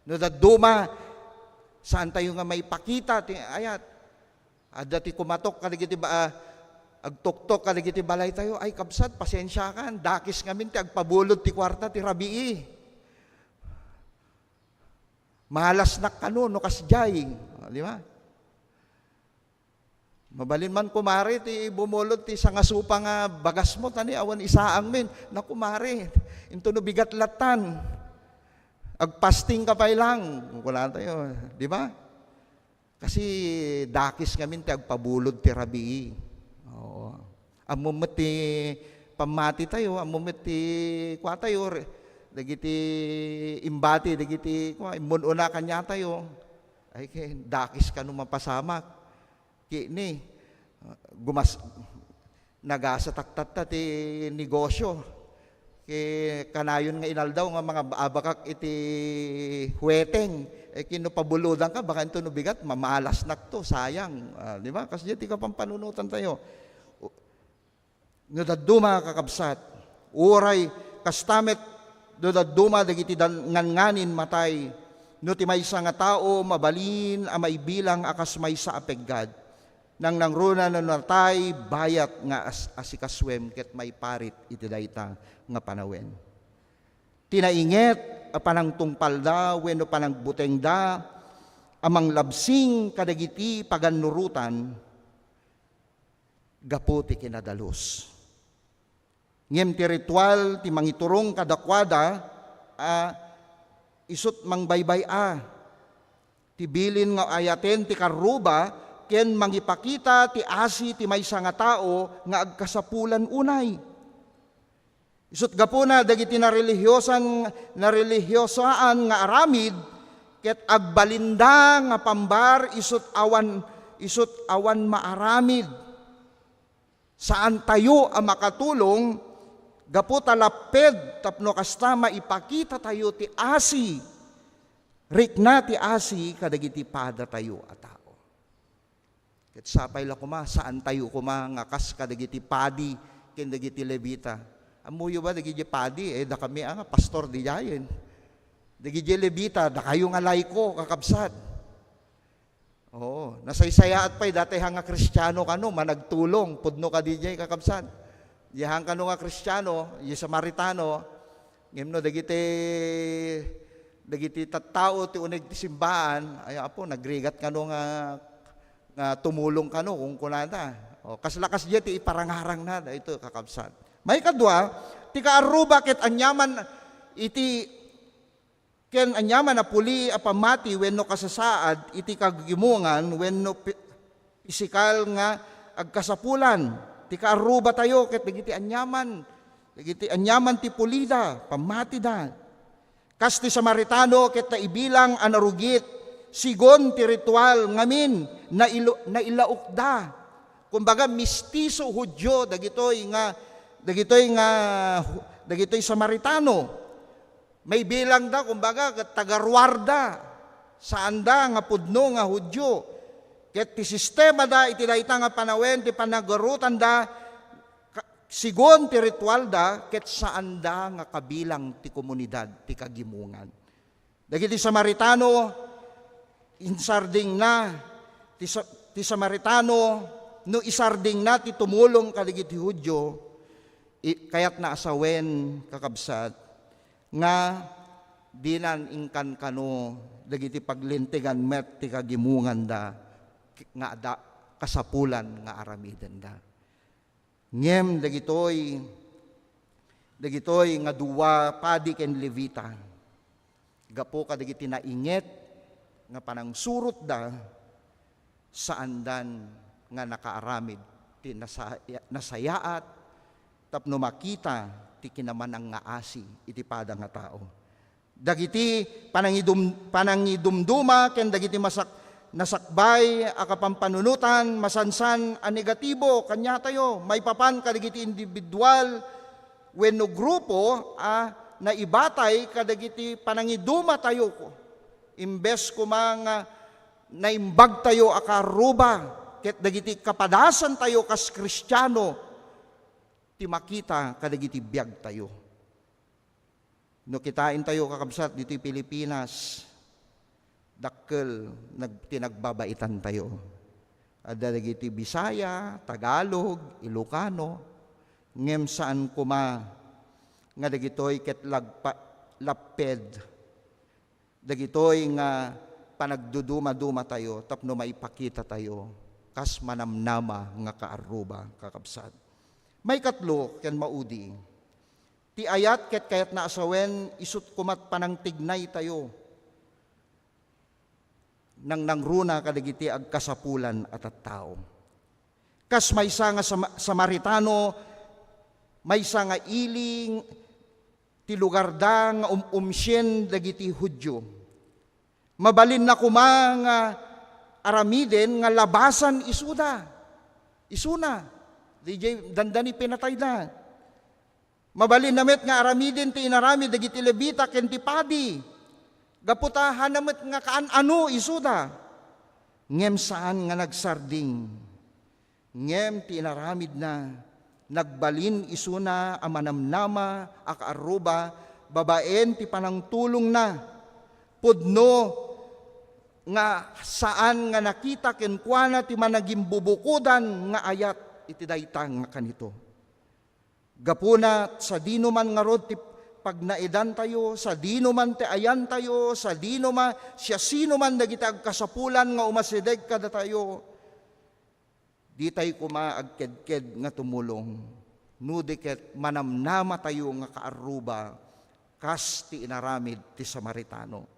No dadduma, saantayo nga maipakita ti ayat? Adda ti kumatok kadagiti ba-, ah, agtuktok kadagiti balaytayo, "Ay, kabsat, pasensiakan, dakes ngamin ti agpabulod ti kuarta ti rabii. Malasnak kano no kasdiay." Ah, di ba? Mabalin man, kumare, ti bumulod ti sangasupa nga bagasmo, ta ni awan isaangmin. Naku, kumare, into no bigat lattan. Agpasting ka pay lang, kunatayo, di ba? Kasi dakes ngamin ti agpabulod ti rabii. Oo. Ammom met ti pammatitayo, ammom met ti kuatayo, re-, dagiti imbati, dagiti kua, immun-una kaniatayo. Ay, ken dakes kano mapasamak. Ket ni, gumas-, nagasatak tatta ti negosyo. Ket kanayon nga inaldaw nga mangab-abakak iti huweteng. E, ket no pabulodanka, baka into no bigat, mamalasnakto, sayang. Ah, di ba? Kasdiay ti kapampanunotantayo. No dadduma, kakabsat, uray kasta met no dadduma dagiti dan-, ngangnganin matay, no ti maysa nga tao mabalin a maibilang a kas maysa a peggad, Nangnangruna no natay, bayat nga as-, asikasuem ket maiparit iti dayta nga panawen. Ti nainget a panangtungpalda wenno panangbutengda a manglabsing kadagiti pagannurotan gapu ti kinadalus. Ngem ti ritual ti mangiturong kadakuada a isut' mangbaybay-a ti bilin nga ayaten ti karruba ken mangipakita ti asi ti maysa nga tao nga agkasapulan unay. Isut' gapuna dagiti narelihiosan, narelihiosaan nga aramid ket agbalinda nga pambar isut' awan, isut' awan maaramid. Saantayo a makatulong gapu ta lapped tapno kasta maipakitatayo ti asi, rikna ti asi kadagiti padatayo a tao. Ket sapay la koma, saantayo koma nga kas kadagiti padi ken dagiti Levita. Ammoyo ba dagiti padi? Eh, dakami a nga pastor didiayen. Dagiti Levita, dakayo nga laiko, kakabsat. Oo, nasaysayaat pay, datoy ha nga Kristiano kano, managtulong, pudno kadi diay, kakabsat. Diay ha kano nga Kristiano, diay Samaritano, ngem no dagiti, dagiti tattao ti uneg ti simbaan, ay, apo, nagrigat kano nga, nga tumulong kano, kunkunada. O, kasla kas diay ti iparangarangna, daytoy, kakabsat. Maikadua, ti kaarruba ket aniaman iti ken aniaman a puli a pammati wenno kasasaad iti kagimongan wenno pi-, pisikal nga agkasapulan ti kaarrubatayo ket dagiti aniaman, dagiti aniaman ti pulida, pammatida. Kas ti Samaritano ket naibilang a narugit, sigun ti ritual ngamin, nailo-, nailaokda. Kumbaga, mistiso, Judio, dagitoy nga, dagitoy nga, dagitoy Samaritano. Maibilangda, kumbaga, ket tagaruarda. Saanda nga pudno nga Judio. Ket ti sistemada iti dayta nga panawen ti panagarutanda, ka-, sigun ti ritualda, ket saanda nga kabilang ti komunidad ti kagimongan. Dagiti Samaritano, insardingna ti Sa-, ti Samaritano, no isardingna ti tumulong kadagiti Judio, i-, kayatna a sawen, kakabsat, nga dinan inkankano dagiti paglintegan met ti kagimonganda nga adda kasapulan nga aramidenda. Ngem dagitoy, dagitoy nga dua, padi ken Levita, gapu kadagiti nainget nga panangsurotda, saandan nga nakaaramid ti nasaya-, nasayaat tapno makita ti kinamanangngaasi iti pada nga tao. Dagiti panangidum-, panangidumduma ken dagiti masak-, nasakbay a kapampanunotan masansan a negatibo kaniatayo maipapan kadagiti individual wenno grupo a naibatay kadagiti panangidumatayo. Imbes koma nga naimbagtayo a kaarruba ket dagiti kapadasantayo kas Kristiano ti makita kadagiti biagtayo. No kitaentayo, kakabsat, ditoy Pilipinas, dakkel nag-, ti nagbabaitantayo. Adda dagiti Bisaya, Tagalog, Ilocano, ngem saan koma nga dagitoy ket lagpa-, lapped dagitoy nga panagdudumadumatayo tapno maipakitatayo kas manamnama nga kaarruba, kakabsat. Maikatlo ken maudi, ti ayat ket kayatna a sawen, isut' komat panangtignaytayo. Nangnangruna kadagiti agkasapulan a tattao. Kas maysa nga Sama-, Samaritano, maysa nga ili ti lugarda nga um-, umsien dagiti Judio. Mabalinna koma nga aramiden nga labasan isuda. Isuna. Diay dandani pinatayda. Mabalinna met nga aramiden ti inaramid dagiti Levita ken ti padi. Gapu ta haanna met nga kaan-ano isuda. Ngem saan nga nagsarding. Ngem ti inaramidna, nagbalin isuna a manamnama a kaarruba babaen ti panangtulongna. Pudno nga saan nga nakita kenkuana ti managimbubukodan nga ayat iti dayta nga kanito. Gapuna, sadino man ngarud ti pagnaedantayo, sadino man ti ayantayo, sadino man, siasino man dagiti agkasapulan nga umasideg kadatayo, ditay koma agkedked nga tumulong, no di ket manamnamatayo nga kaarruba kas ti inaramid ti Samaritano.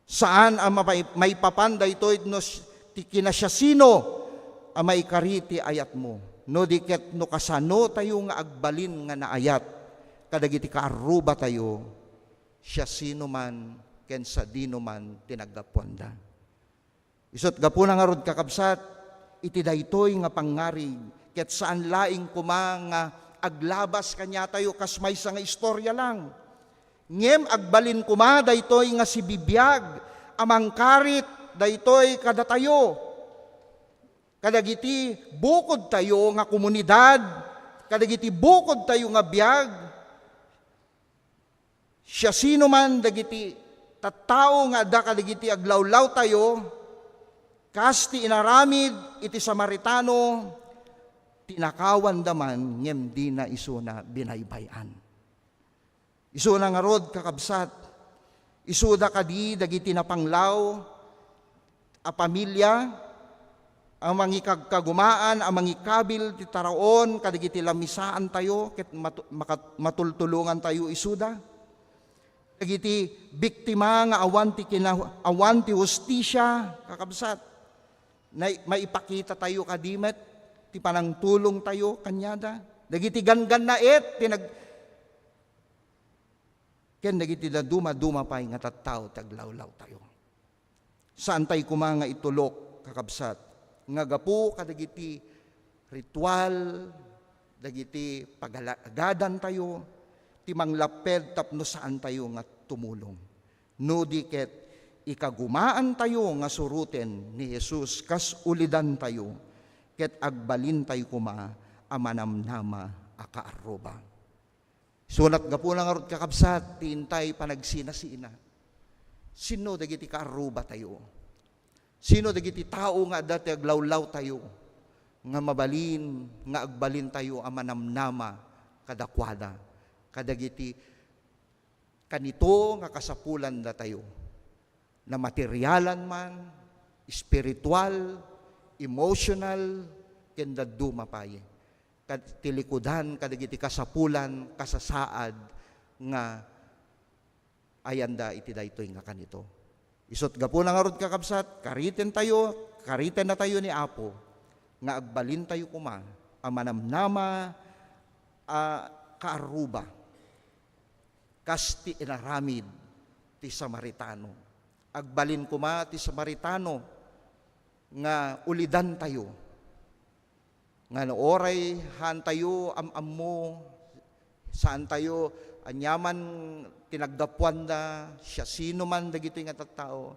Saan a mapay-, maipapan daytoy no s-, ti kinasiasino a maikari ti ayatmo, no di ket no kasano tayo nga agbalin nga naayat kadagiti kaarruba tayo, siasino man ken sadino man ti naggapuanda. Isut' gapuna ngarud, kakabsat, iti daytoy nga pangngarig, ket saan laeng koma nga aglabas kaniatayo kas maysa nga istorya lang. Ngem agbalin koma daytoy nga sibibiag a mangkarit daytoy kadatayo, kadagiti bukodtayo nga komunidad, kadagiti bukodtayo nga biag, siasino man dagiti tattao nga adda kadagiti aglawlawtayo, kas ti inaramid iti Samaritano, tinakawanda man ngem dina isuna binaybay-an. Isuna ngarud, kakabsat, isuda kadi dagiti napanglaw a pamilia a mangikagkagumaan a mangikabil ti taraon kadagiti lamisaantayo ket matu-, makat-, matultulongantayo isuda. Dagiti biktima nga awan ti kina-, awan ti hustisia, kakabsat, na-, maipakitatayo kadi met ti panangtulongtayo kaniada. Dagiti ganggannaet ti nag-, ken dagiti dadumaduma pay nga tattao ti aglawlawtayo. Saantay koma nga itulok, kakabsat, nga gapu kadagiti ritual, dagiti pagalagadantayo, ti manglapped tapno saantayo nga tumulong. No di ket ikagumaantayo nga suroten ni Jesus kas ulidantayo, ket agbalintay koma a manamnama a kaarruba. Sunat gapuna ngarud, kakabsat, ti intay panagsinasina. Sinno dagiti kaarrubatayo? Sinno dagiti tao nga adda ti aglawlawtayo nga mabalin nga agbalintayo a manamnama kadakuada, kadagiti kanito nga kasapulandatayo? Na materialan man, espiritual, emotional, ken dadduma pay. Kad-, ti likudan kadagiti kasapulan, kasasaad nga ayanda iti daytoy nga kanito. Isut' gapuna ngarud, kakabsat, karitentayo, karitennatayo ni Apo nga agbalintayo koma a manamnama a kaarruba kas ti inaramid ti Samaritano. Agbalin koma ti Samaritano nga ulidantayo, nga no uray haantayo am-ammo, saantayo aniaman ti naggapuanda, siasino man dagitoy nga tattao,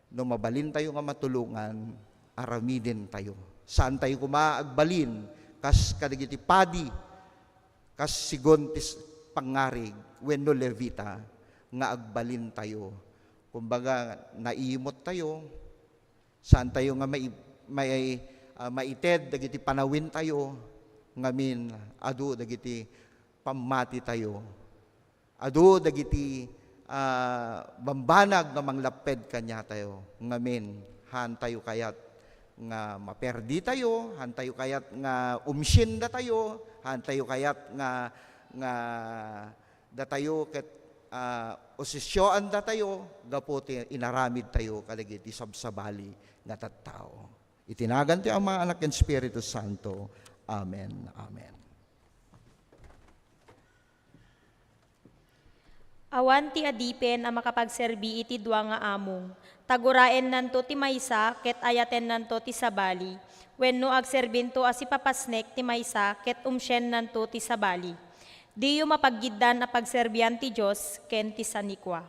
no mabalintayo nga matulongan, aramidentayo. Saantayo koma agbalin kas kadagiti padi, kas sigun ti s-, pangngarig wenno Levita nga agbalintayo. Kumbaga, naimottayo, saantayo nga mai-, mai-, ah, maited dagiti panawintayo, ngamin adu dagiti pammatitayo. Adu dagiti, ah, bambanag nga manglapped kaniatayo, ngamin haantayo kayat nga maperditayo, haantayo kayat nga umsiendatayo, haantayo kayat nga, nga datayo ket, ah, usisioandatayo gapu ti inaramidtayo kadagiti sabsabali nga tattao. Iti nagan ti Ama, Anak, ken Espiritu Santo. Amen. Amen. Awan ti adipen a makapagserbi iti dua nga amo. Ta guraennanto ti maysa ket ayatennanto ti sabali, wenno agserbinto a sipapasnek ti maysa ket umsiennanto ti sabali. Diyo mapaggiddan a pagserbian ti Dios ken ti sanikua.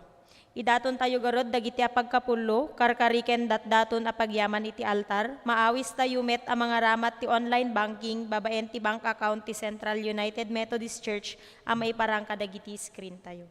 Idatontayo garud dagiti a pagkapullo, karkari ken datdaton a pagyaman iti altar. Maawistayo met a mangaramat ti online banking babaen ti bank account ti Central United Methodist Church a maiparang kadagiti screen tayo.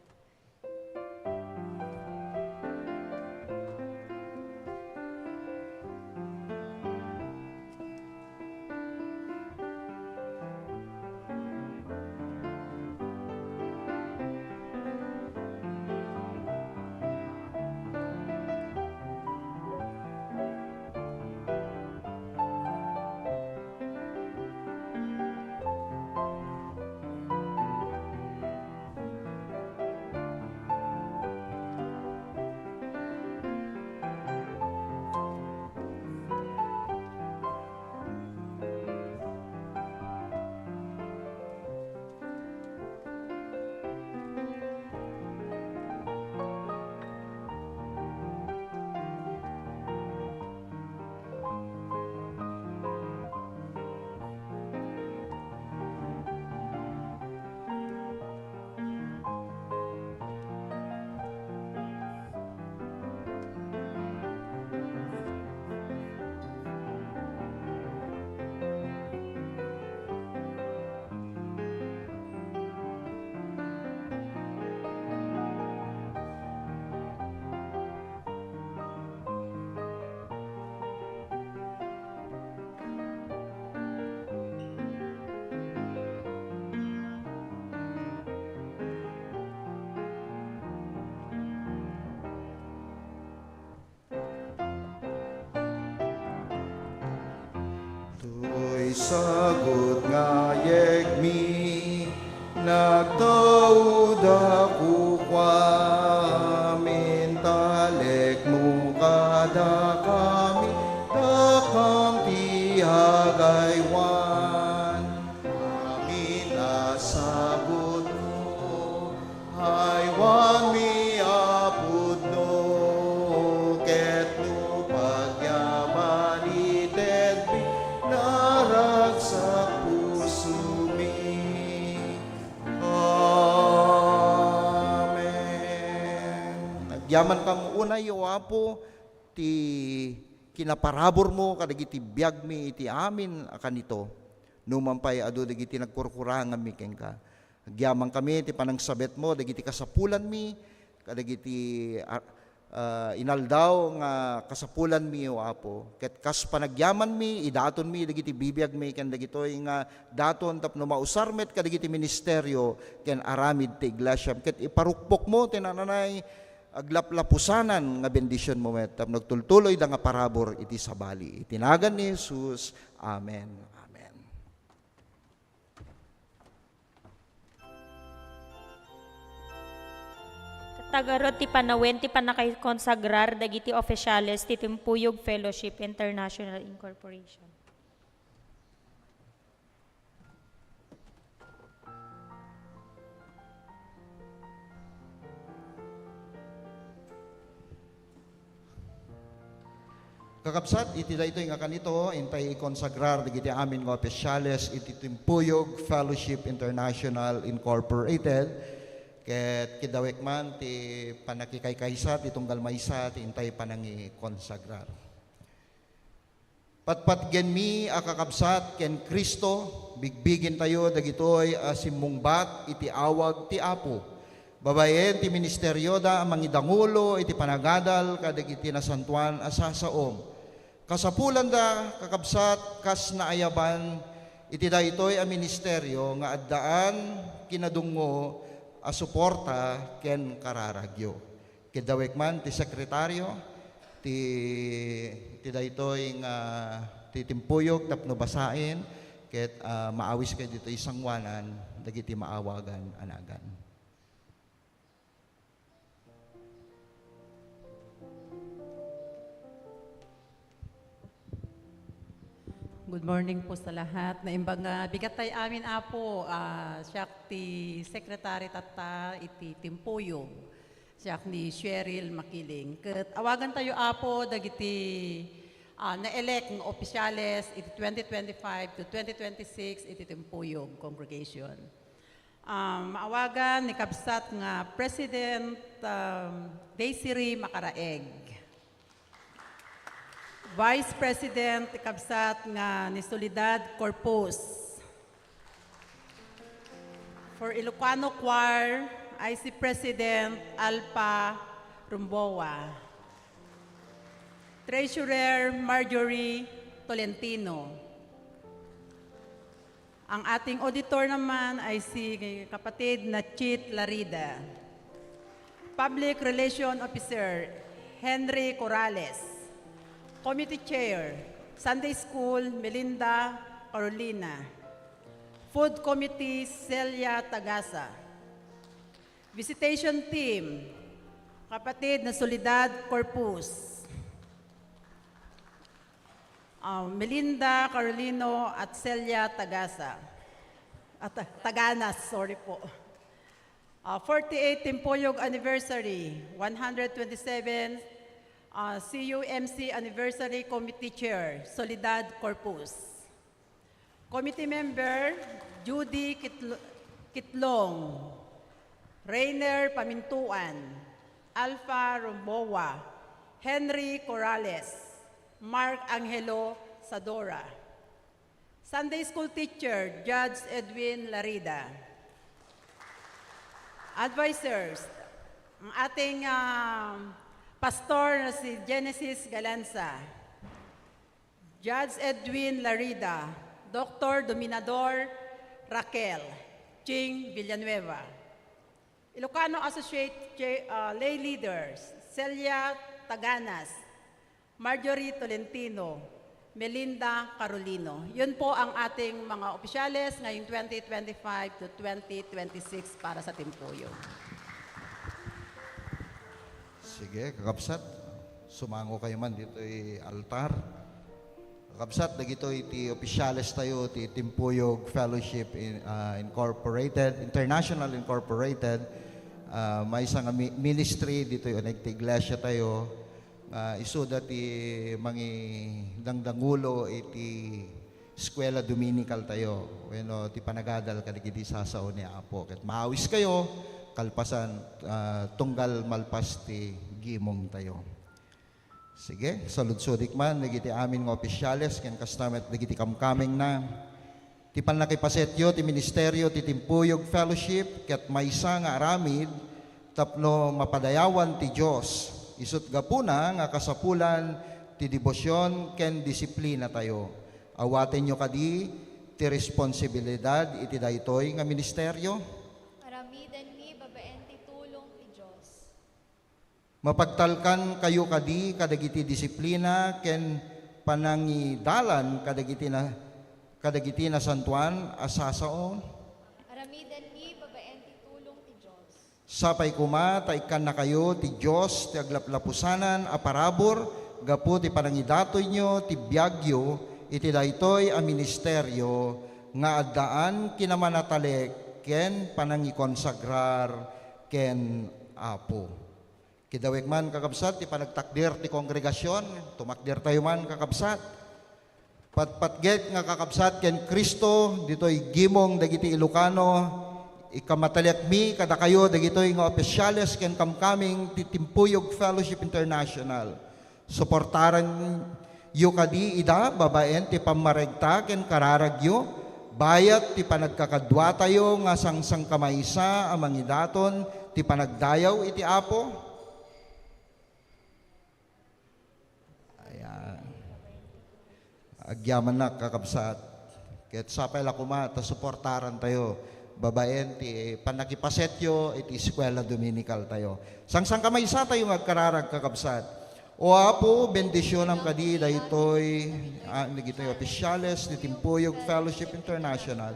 Sagut nga yegmi, nagtauda kukuam, intalekmo kadakami, dakam ti agaywan. Amin a sabutmo, aywanmi a pudno, ket no pagyaman itedmi, naragsak pusomi. Amen. Agyaman kam unay, O Apo, ti kinaparaburmo kadagiti biagmi iti amin a kanito. Numan pay adu dagiti nagkurkuranganmi kenka. Agyamankami ti panangsabetmo dagiti kasapulanmi, kadagiti, ah, ah, inaldaw nga kasapulanmi, O Apo. Ket kas panagyamanmi, idatonmi dagiti bibiagmi ken dagitoy nga daton tapno mausar met kadagiti ministerio ken aramid ti iglesia. Ket iparukpokmo ti nananay aglaplapusanan nga bendisionmo met tapno agtultuloyda nga parabur iti sabali. Iti nagan ni Jesus. Amen. Amen. Tagarot ti panawen ti pannakaikonsagrar dagiti ofisiales ti Timpuyog Fellowship International Incorporation. Kakabsat, iti daytoy nga kanito, intay ikonsagrar dagiti amin nga ofisiales iti Timpuyog Fellowship International Incorporated, ket kidawek man ti pannakikaykaysa ti tunggal maysa ti intay panangikonsagrar. Patpatgenmi a kakabsat ken Cristo, bigbigentayo dagitoy a simmungbat iti awag ti Apo, babaen ti ministerioda a mangidangulo iti panagadal kadagiti nasantoan a sasaom. Kasapulanda, kakabsat, kas naayaban iti daytoy a ministerio nga addaan kinadungngo a suporta ken kararagyo. Kidawek man ti sekretaryo ti, ti daytoy nga ti timpuyog tapno basaen ket, ah, maawiskayo ditoy sangoanan dagiti maawagan a nagan. Good morning po sa lahat. Naimbag nga bigat tayo amin, Apo. Ah, siak ti secretary tatta iti timpuyog. Siak ni Cheryl Makiling. Ket awagan tayo, Apo, dagiti, ah, na-elect nga opisyales iti twenty twenty-five to twenty twenty-six iti timpuyog congregation. Ah, maawagan ni kabsat nga President, um, Desiree Macaraeg. Vice President, kabsat nga ni Soledad Corpus. For Ilocano Choir, I C President Alpha Rumboa. Treasurer Marjorie Tolentino. Ang ating auditor naman ay si kapatid na Chit Larida. Public Relation Officer, Henry Corrales. Committee Chair, Sunday School, Melinda Carolina. Food Committee, Celia Tagasa. Visitation Team, kapatid na Soledad Corpus. Ah, Melinda Carolino at Celia Tagasa. At, ah, Taganas, sorry po. Ah, forty-eight Timpuyog Anniversary, one hundred twenty-seven, ah, C U M C Anniversary Committee Chair, Soledad Corpus. Committee Member, Judy Kitl-, Kitlong, Rainer Pamintuan, Alpha Romoa, Henry Corrales, Mark Angelo Sadora. Sunday School Teacher, Judge Edwin Larida. Advisors, ang ating, ah, pastor na si Genesis Galanza. Judge Edwin Larida, Doctor Dominador Raquel Ching Villanueva. Ilocano Associate Cha-, ah, Lay Leaders, Celia Taganas, Marjorie Tolentino, Melinda Carolino. Yun po ang ating mga opisyales ngayong twenty twenty-five to twenty twenty-six para sa Timpuyog. Sige, kakabsat, sumango kayo man ditoy altar. Kakabsat, dagitoy ti opisyales tayo ti Timpuyog Fellowship in-, ah, Incorporated, International Incorporated. Ah, maysa nga mi-, ministry ditoy uneg ti iglesia tayo. Ah, isuda ti mangidangdangulo iti eskuela dominical tayo, wenno ti panagadal kadagiti sasao ni Apo. Ket maawis kayo, kalpasan, ah, tunggal malpas ti gimong tayo. Sige, saludsodik man dagiti amin nga opisyales ken kasta met dagiti kamkamengna. Ti pannakipasetyo ti ministerio ti Timpuyog Fellowship ket maysa nga aramid tapno mapadayawan ti Dios. Isut' gapuna nga kasapulan ti debosion ken disiplinatayo. Awatenyo kadi ti responsibilidad iti daytoy nga ministerio. Aramidenmi babaen ti tulong ti Dios. Mapagtalkan kayo kadi kadagiti disiplina ken panangidalan kadagiti na-, kadagiti nasantoan a sasao? Aramidenmi babaen ti tulong ti Dios. Sapay koma ta ikkannakayo ti Dios ti aglaplapusanan a parabur gapu ti panangidatoyyo ti biagyo iti daytoy a ministerio nga addaan kinamanatalek ken panangikonsagrar ken Apo. Kidaweg man, kakabsat, ti panagtakder ti kongregasion. Tumakder tayo man, kakabsat. Patpatgek nga kakabsat ken Cristo, ditoy gimong dagiti Ilocano, ikamatalekmi kadakayo dagitoy nga opisyales ken kamkameng ti Timpuyog Fellowship International. Suportaran yo kadi ida babaen ti pammaregta ken kararagyo, bayat ti panagkakaduatayo nga sangsangkamaysa a mangidaton ti panagdayaw iti Apo? Ayan. Agyamannak, kakabsat. Ket sapay la koma ta suportaran tayo babaen ti pannakipasetyo iti eskuela dominical tayo. Sangsangkamaysa tayo nga agkararag, kakabsat. O Apo, bendisionam kadi daytoy, ah, dagitoy opisyales ti Timpuyog Fellowship International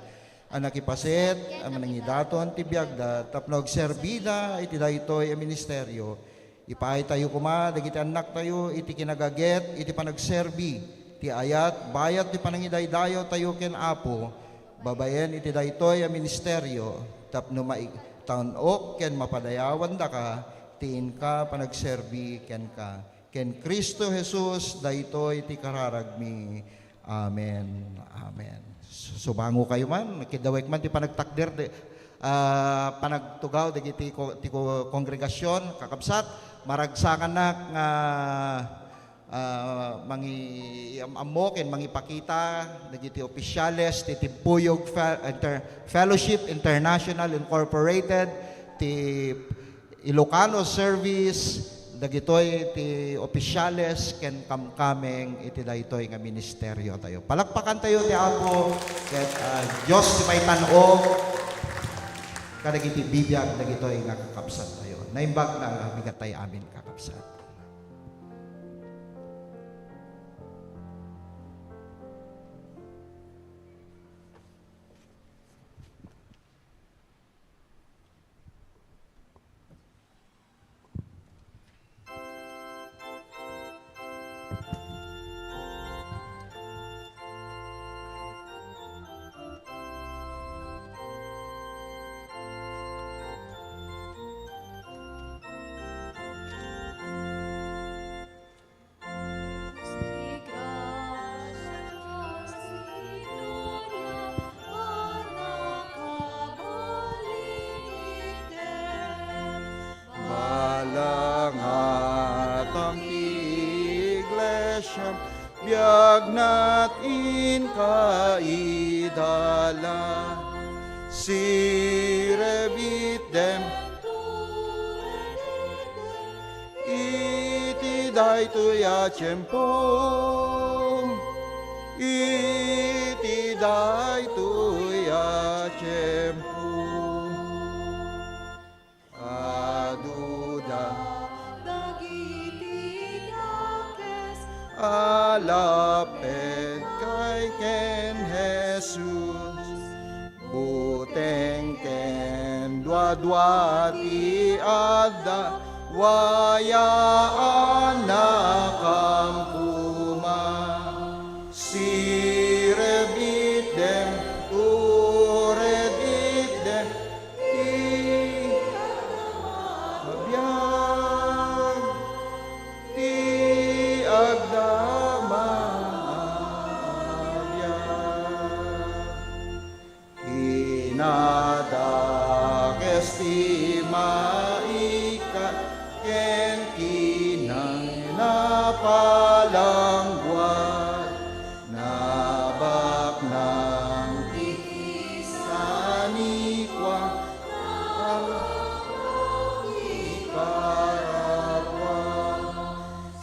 a nakipaset a manangidaton ti biagda tapno agserbida iti daytoy a ministerio. Ipaaytayo koma dagiti annaktayo iti kinagaget iti panagserbi, ti ayat, bayat ti panangidaydayawtayo ken Apo, babaen iti daytoy a ministerio, tapno maitan-ok ken mapadayawandaka ti inka panagserbi kenka. Ken Cristo Jesus, daytoy ti kararagmi. Amen. Amen. Sumango kayo man. Kidaweg man ti panagtakder, di, ah, panagtugaw dagiti ko-, ti ko-, kongregasyon, kakabsat, maragsakannak nga, ah, mangi-, am-, ammo ken mangipakita dagiti opisyales ti Timpuyog Fe-, Inter-, Fellowship International Incorporated, ti Ilocano service, dagitoy ti opisyales ken kamkameng iti daytoy nga ministeriotayo. Palakpakantayo ti Apo, ket, ah, Dios ti maitan-ok kadagiti bibiag dagitoy nga kakabsattayo. Naimbag nga bigattay amin, kakabsat. Balangatam ti iglesiam, biagnat inka idala. Sireb itdem iti daytoy a tiempo, iti daytoy a tiempo. Adu da dagiti dakes a Malaped kay ken Jesus, buteng ken duadua ti adda, wayaannakam koma. Sireb itdem, tured itdem, ti biag, ti agdama a biag. Kinadakes ti maikkat ken kinapalangguad, nabaknang ti sanikua, nabaknang ti kararua.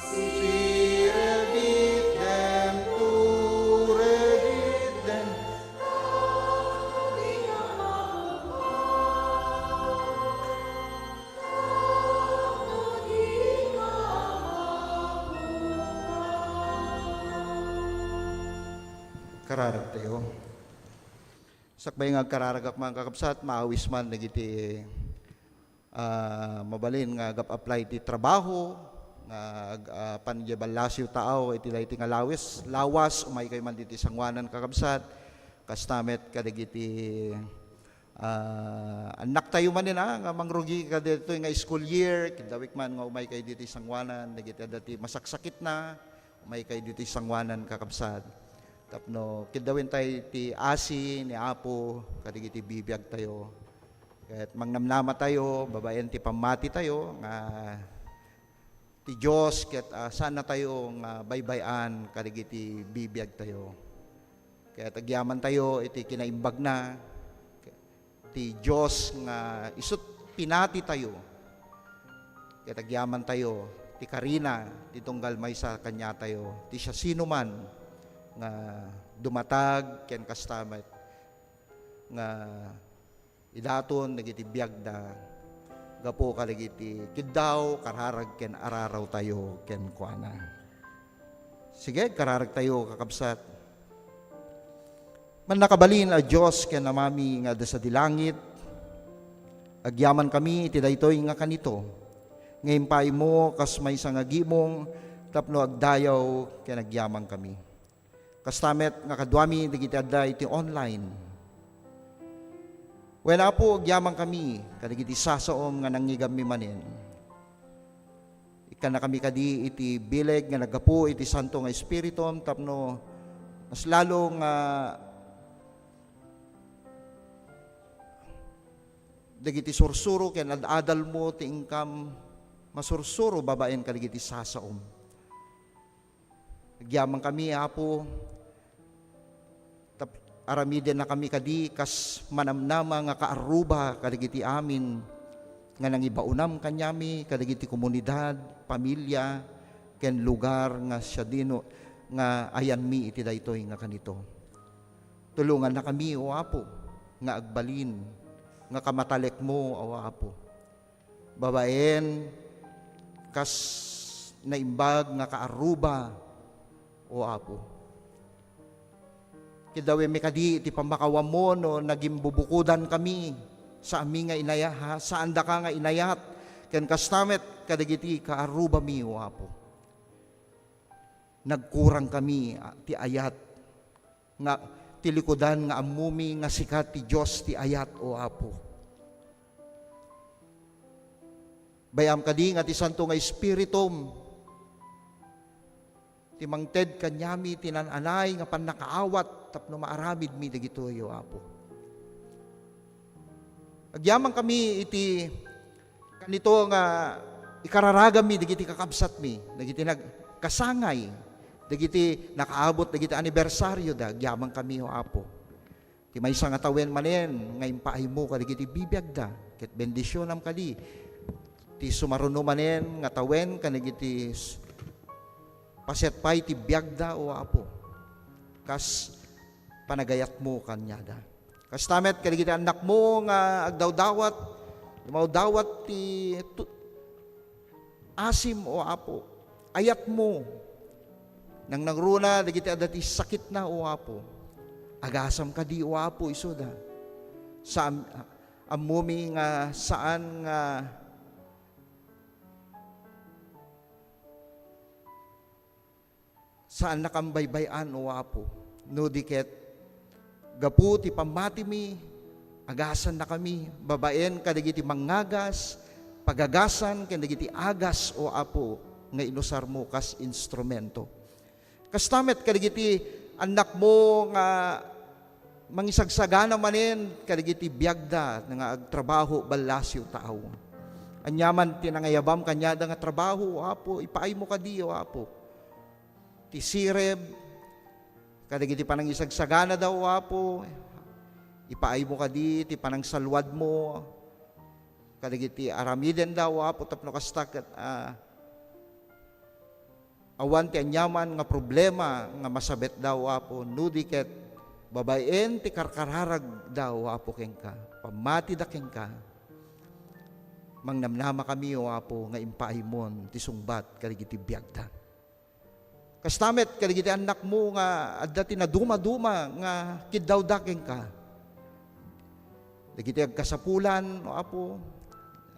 Sireb itdem, tured itdem, Kararagtayo. Sakbay nga agkararagak, mga kakabsat, maawis man dagiti, ah, mabalin nga agap-apply ti trabaho, nga ag-, ah, pan idiay ballasiw taaw iti daytoy nga lawis, lawas, umaykayo man ditoy sangoanan, kakabsat. Kasta met kadagiti, ah, annaktayo manen, ah, nga mangrugi kadaytoy nga school year, kiddawek man nga umaykayo ditoy sangoanan, dagiti adda ti masaksakitna, umaykayo ditoy sangoanan, kakabsat. Tapno kiddawentayo ti asi ni Apo kadagiti bibiagtayo. Ket mangnamnamatayo babaen ti pammatitayo nga ti Dios ket, ah, saannatayo nga baybay-an kadagiti bibiagtayo. Ket agyamantayo iti kinaimbagna ti Dios nga isut' pinatitayo. Ket agyamantayo ti karina ti tunggal maysa kaniatayo ti siasinoman nga dumatag ken kasta met nga idaton dagiti biagda gapu kadagiti kiddaw, kararag ken ararawtayo kenkuana. Sige, kararagtayo, kakabsat. Mannakabalin a Dios ken Amami nga adda sadi langit, agyamankami iti daytoy nga kanito, nga impaaymo kas maysa nga gimong tapno agdayaw ken agyamankami. Kasta met nga kaduami dagiti adda iti online. Wen, Apo, agyamankami kadagiti sasaom nga nangngegammi manen. Ikkannakami kadi iti bileg nga naggapu iti Santo nga Espiritum tapno mas lalo nga dagiti sursuro ken ad-adalmo ti inkam masursuro babaen kadagiti sasaom. Agyamankami, Apo, tap-, aramidennakami kadi kas manamnama nga kaarruba kadagiti amin nga nangibaonam kaniami kadagiti komunidad, pamilia, ken lugar nga siadino nga ayanmi iti daytoy nga kanito. Tulongannakami, O Apo, nga agbalin nga kamatalekmo, O Apo. Babaen kas naimbag nga kaarruba, O Apo. Kiddawemmi kadi iti pammakawammo no nagimbubukodankami, saanmi nga inaya-, ha, saandaka nga inayat, ken kasta met kadagiti kaarrubami, O Apo. Nagkurangkami, a, ti ayat nga ti likudan nga ammomi nga sika ti Dios ti ayat, O Apo. Bay-am kadi nga ti Santo nga Espiritum ti mangted kaniami ti naan-anay nga pannakaawat tapno maaramidmi dagitoy, O Apo. Agyamankami iti kanito nga ikararagammi dagiti kakabsatmi, dagiti nagkasangay, dagiti nakaabot dagiti anibersarioda, agyamankami, O Apo. Ti maysa nga tawen manen nga impaaymo kadagiti bibiagda, ket bendisionam kadi ti sumaruno manen nga tawen kadagiti s-, paset pay ti biagda, O Apo, kas panagayatmo kaniada. Kasta met kadagiti annakmo nga agdawdawat, dumawdawat ti tu-, asim, O Apo, ayatmo. Nangnangruna dagiti adda ti sakitna, O Apo. Agasam kadi, O Apo, isuda. Sa am-, ammomi nga saan nga, saannakam baybay-an, O Apo. No di ket gapu ti pammatimi, agasannakami babaen kadagiti mangngagas, pagagasan ken dagiti agas, O Apo, nga inusarmo kas instrumento. Kasta met kadagiti annakmo nga mangisagsagana manen kadagiti biagda nga agtrabaho ballasiw tao. Aniaman ti nangayabam kaniada nga trabaho, O Apo, ipaaymo kadi, O Apo. Ti sirib, kadagiti panangisagsaganada, O Apo, ipaaymo kadi ti panangsalwadmo kadagiti aramidenda, O Apo, tapno kasta ket, ah, awan ti aniaman nga problema nga masabetda, O Apo, no di ket babaen ti karkararagda, O Apo, kenka, pammatida kenka, mangnamnamakami, O Apo, nga impaaymon ti sungbat kadagiti biagda. Kasta met kadagiti annakmo nga adda ti nadumaduma nga kiddawda kenka. Dagiti agkasapulan, O Apo,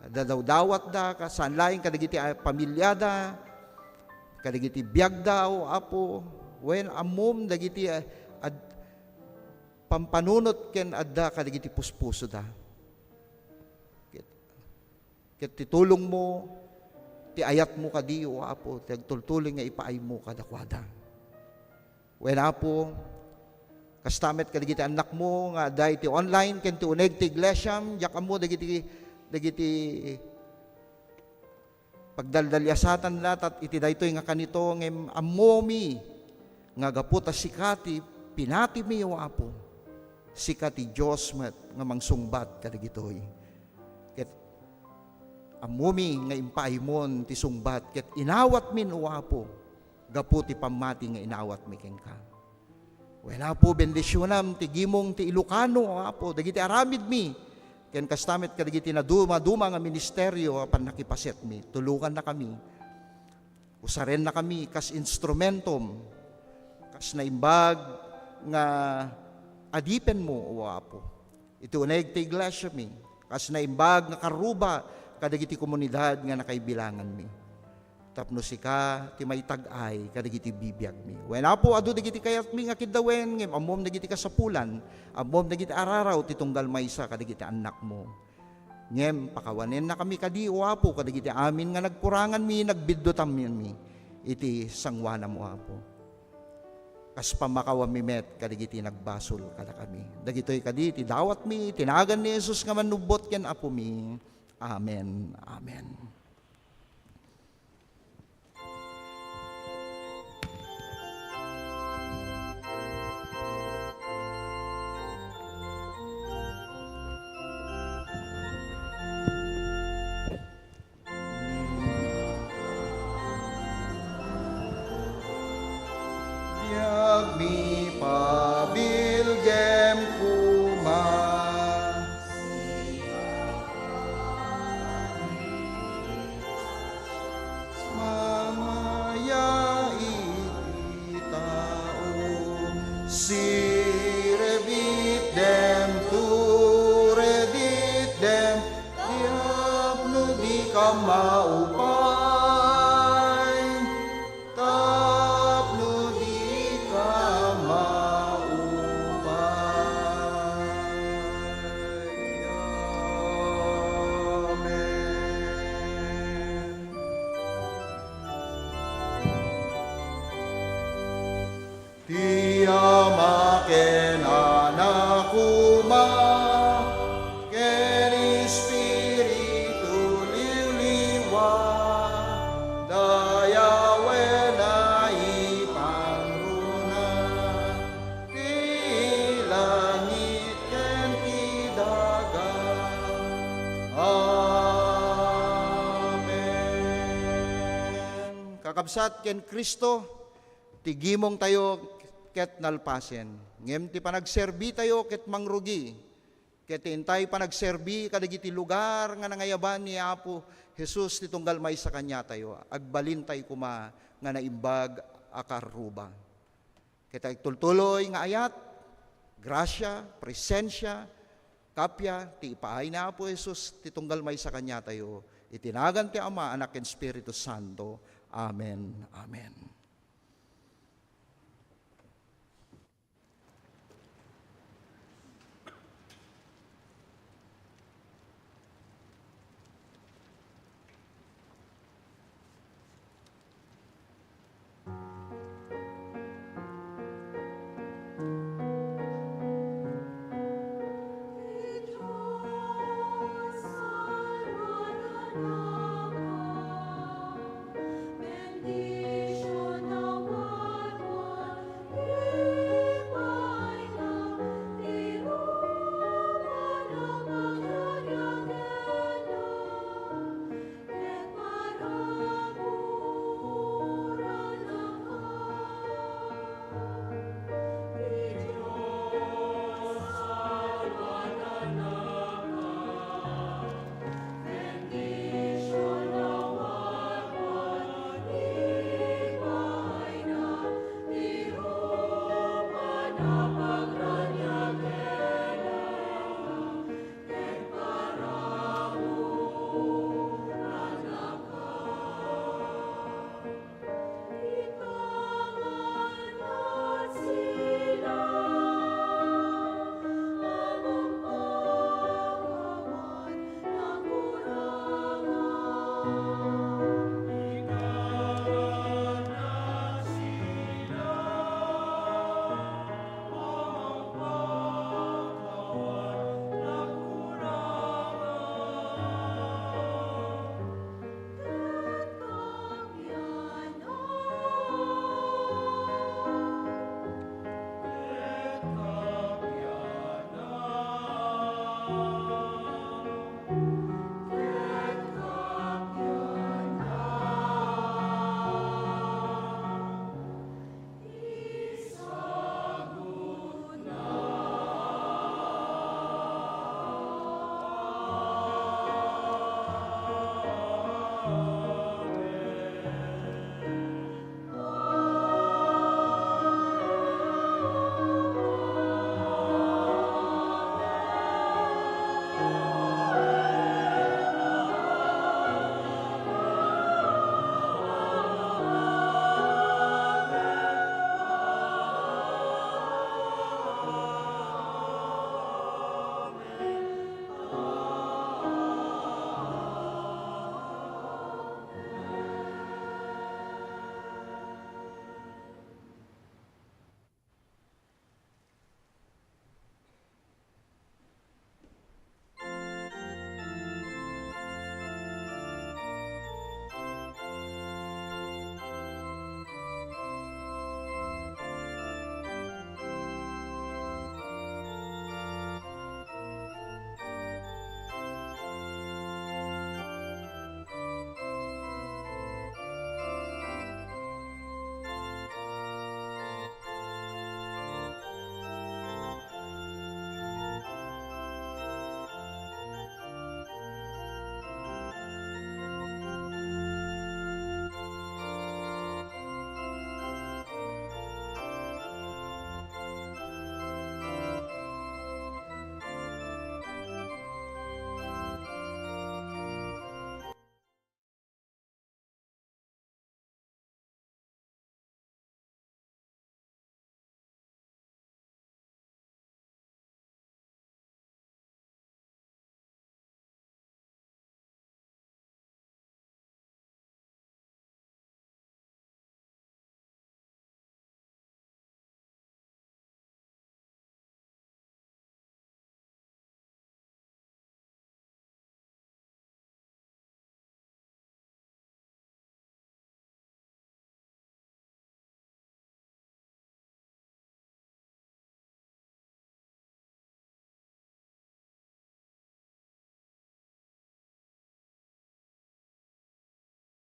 dadawdawatda, ka-, saan laeng kadagiti, ah, pamiliada, kadagiti biagda, O Apo, wen ammom dagiti, ah, ad-, pampanunot ken adda kadagiti puspusoda. Ket, ket ti tulongmo, ti ayatmo kadi, O Apo, ti agtultuloy nga ipaaymo kadakuada. Wen, Apo, kasta met kadagiti annakmo nga adda iti online ken ti uneg ti iglesiam, diak ammo dagiti, dagiti pagdaldaliasatanna, tat iti daytoy nga kanito, ngem ammomi nga gapu ta sika ti pinatimi, O Apo, sika ti Dios met nga mangsungbat kadagitoy. Ket ammomi nga impaaymon ti sungbat, ket inawatmin, O Apo, gapu ti pammati nga inawatmi kenka. Wen, Apo, bendisionam ti gimong ti Ilocano, Apo, dagiti aramidmi, ken kasta met kadagiti nadumaduma nga ministerio a pannakipasetmi. Tulongannakami. Usarennakami kas instrumentom, kas naimbag nga adipenmo, O Apo. Iti uneg ti iglesiami, kas naimbag nga karuba kadagiti komunidad nga nakaibilanganmi. Tapno sika ti maitag-ay kadagiti bibiagmi. Wen, Apo, adu dagiti kayatmi nga kiddawen, ngem ammom dagiti kasapulan, ammom dagiti araraw ti tunggal maysa kadagiti annakmo. Ngem pakawanennakami kadi, O Apo, kadagiti amin nga nagkuranganmi, nagbiddutanmi iti sangoanam, O Apo. Kas pammakawami met kadagiti nagbasol kadakami. Dagitoy kadi ti dawatmi, iti nagan ni Jesus nga Mannubbot ken Apomi. Amen. Amen. Biagmi, pabilgem koma. Mamaya iti tao, sirib itdem, tured itdem, tapno dika maupay, tapno dika maupay. Amen. Ti Ama ken Anak koma, ken Espiritu Liwliwa, dayawen a ipangruna ti langit ken ti daga. Amen. Kakabsat, ken Cristo ti gimongtayo ket nalpasen, ngem ti panagserbitayo ket mangrugi, ket ti intay panagserbi kadagiti lugar nga nangayaban ni Apo Jesus ti tunggal maysa kaniatayo, agbalintay koma nga naimbag a karruba. Ket agtultuloy nga ayat, grasia, presensia, kappia, ti ipaay ni Apo Jesus ti tunggal maysa kaniatayo, iti nagan ti Ama, Anak, ken Espiritu Santo. Amen. Amen.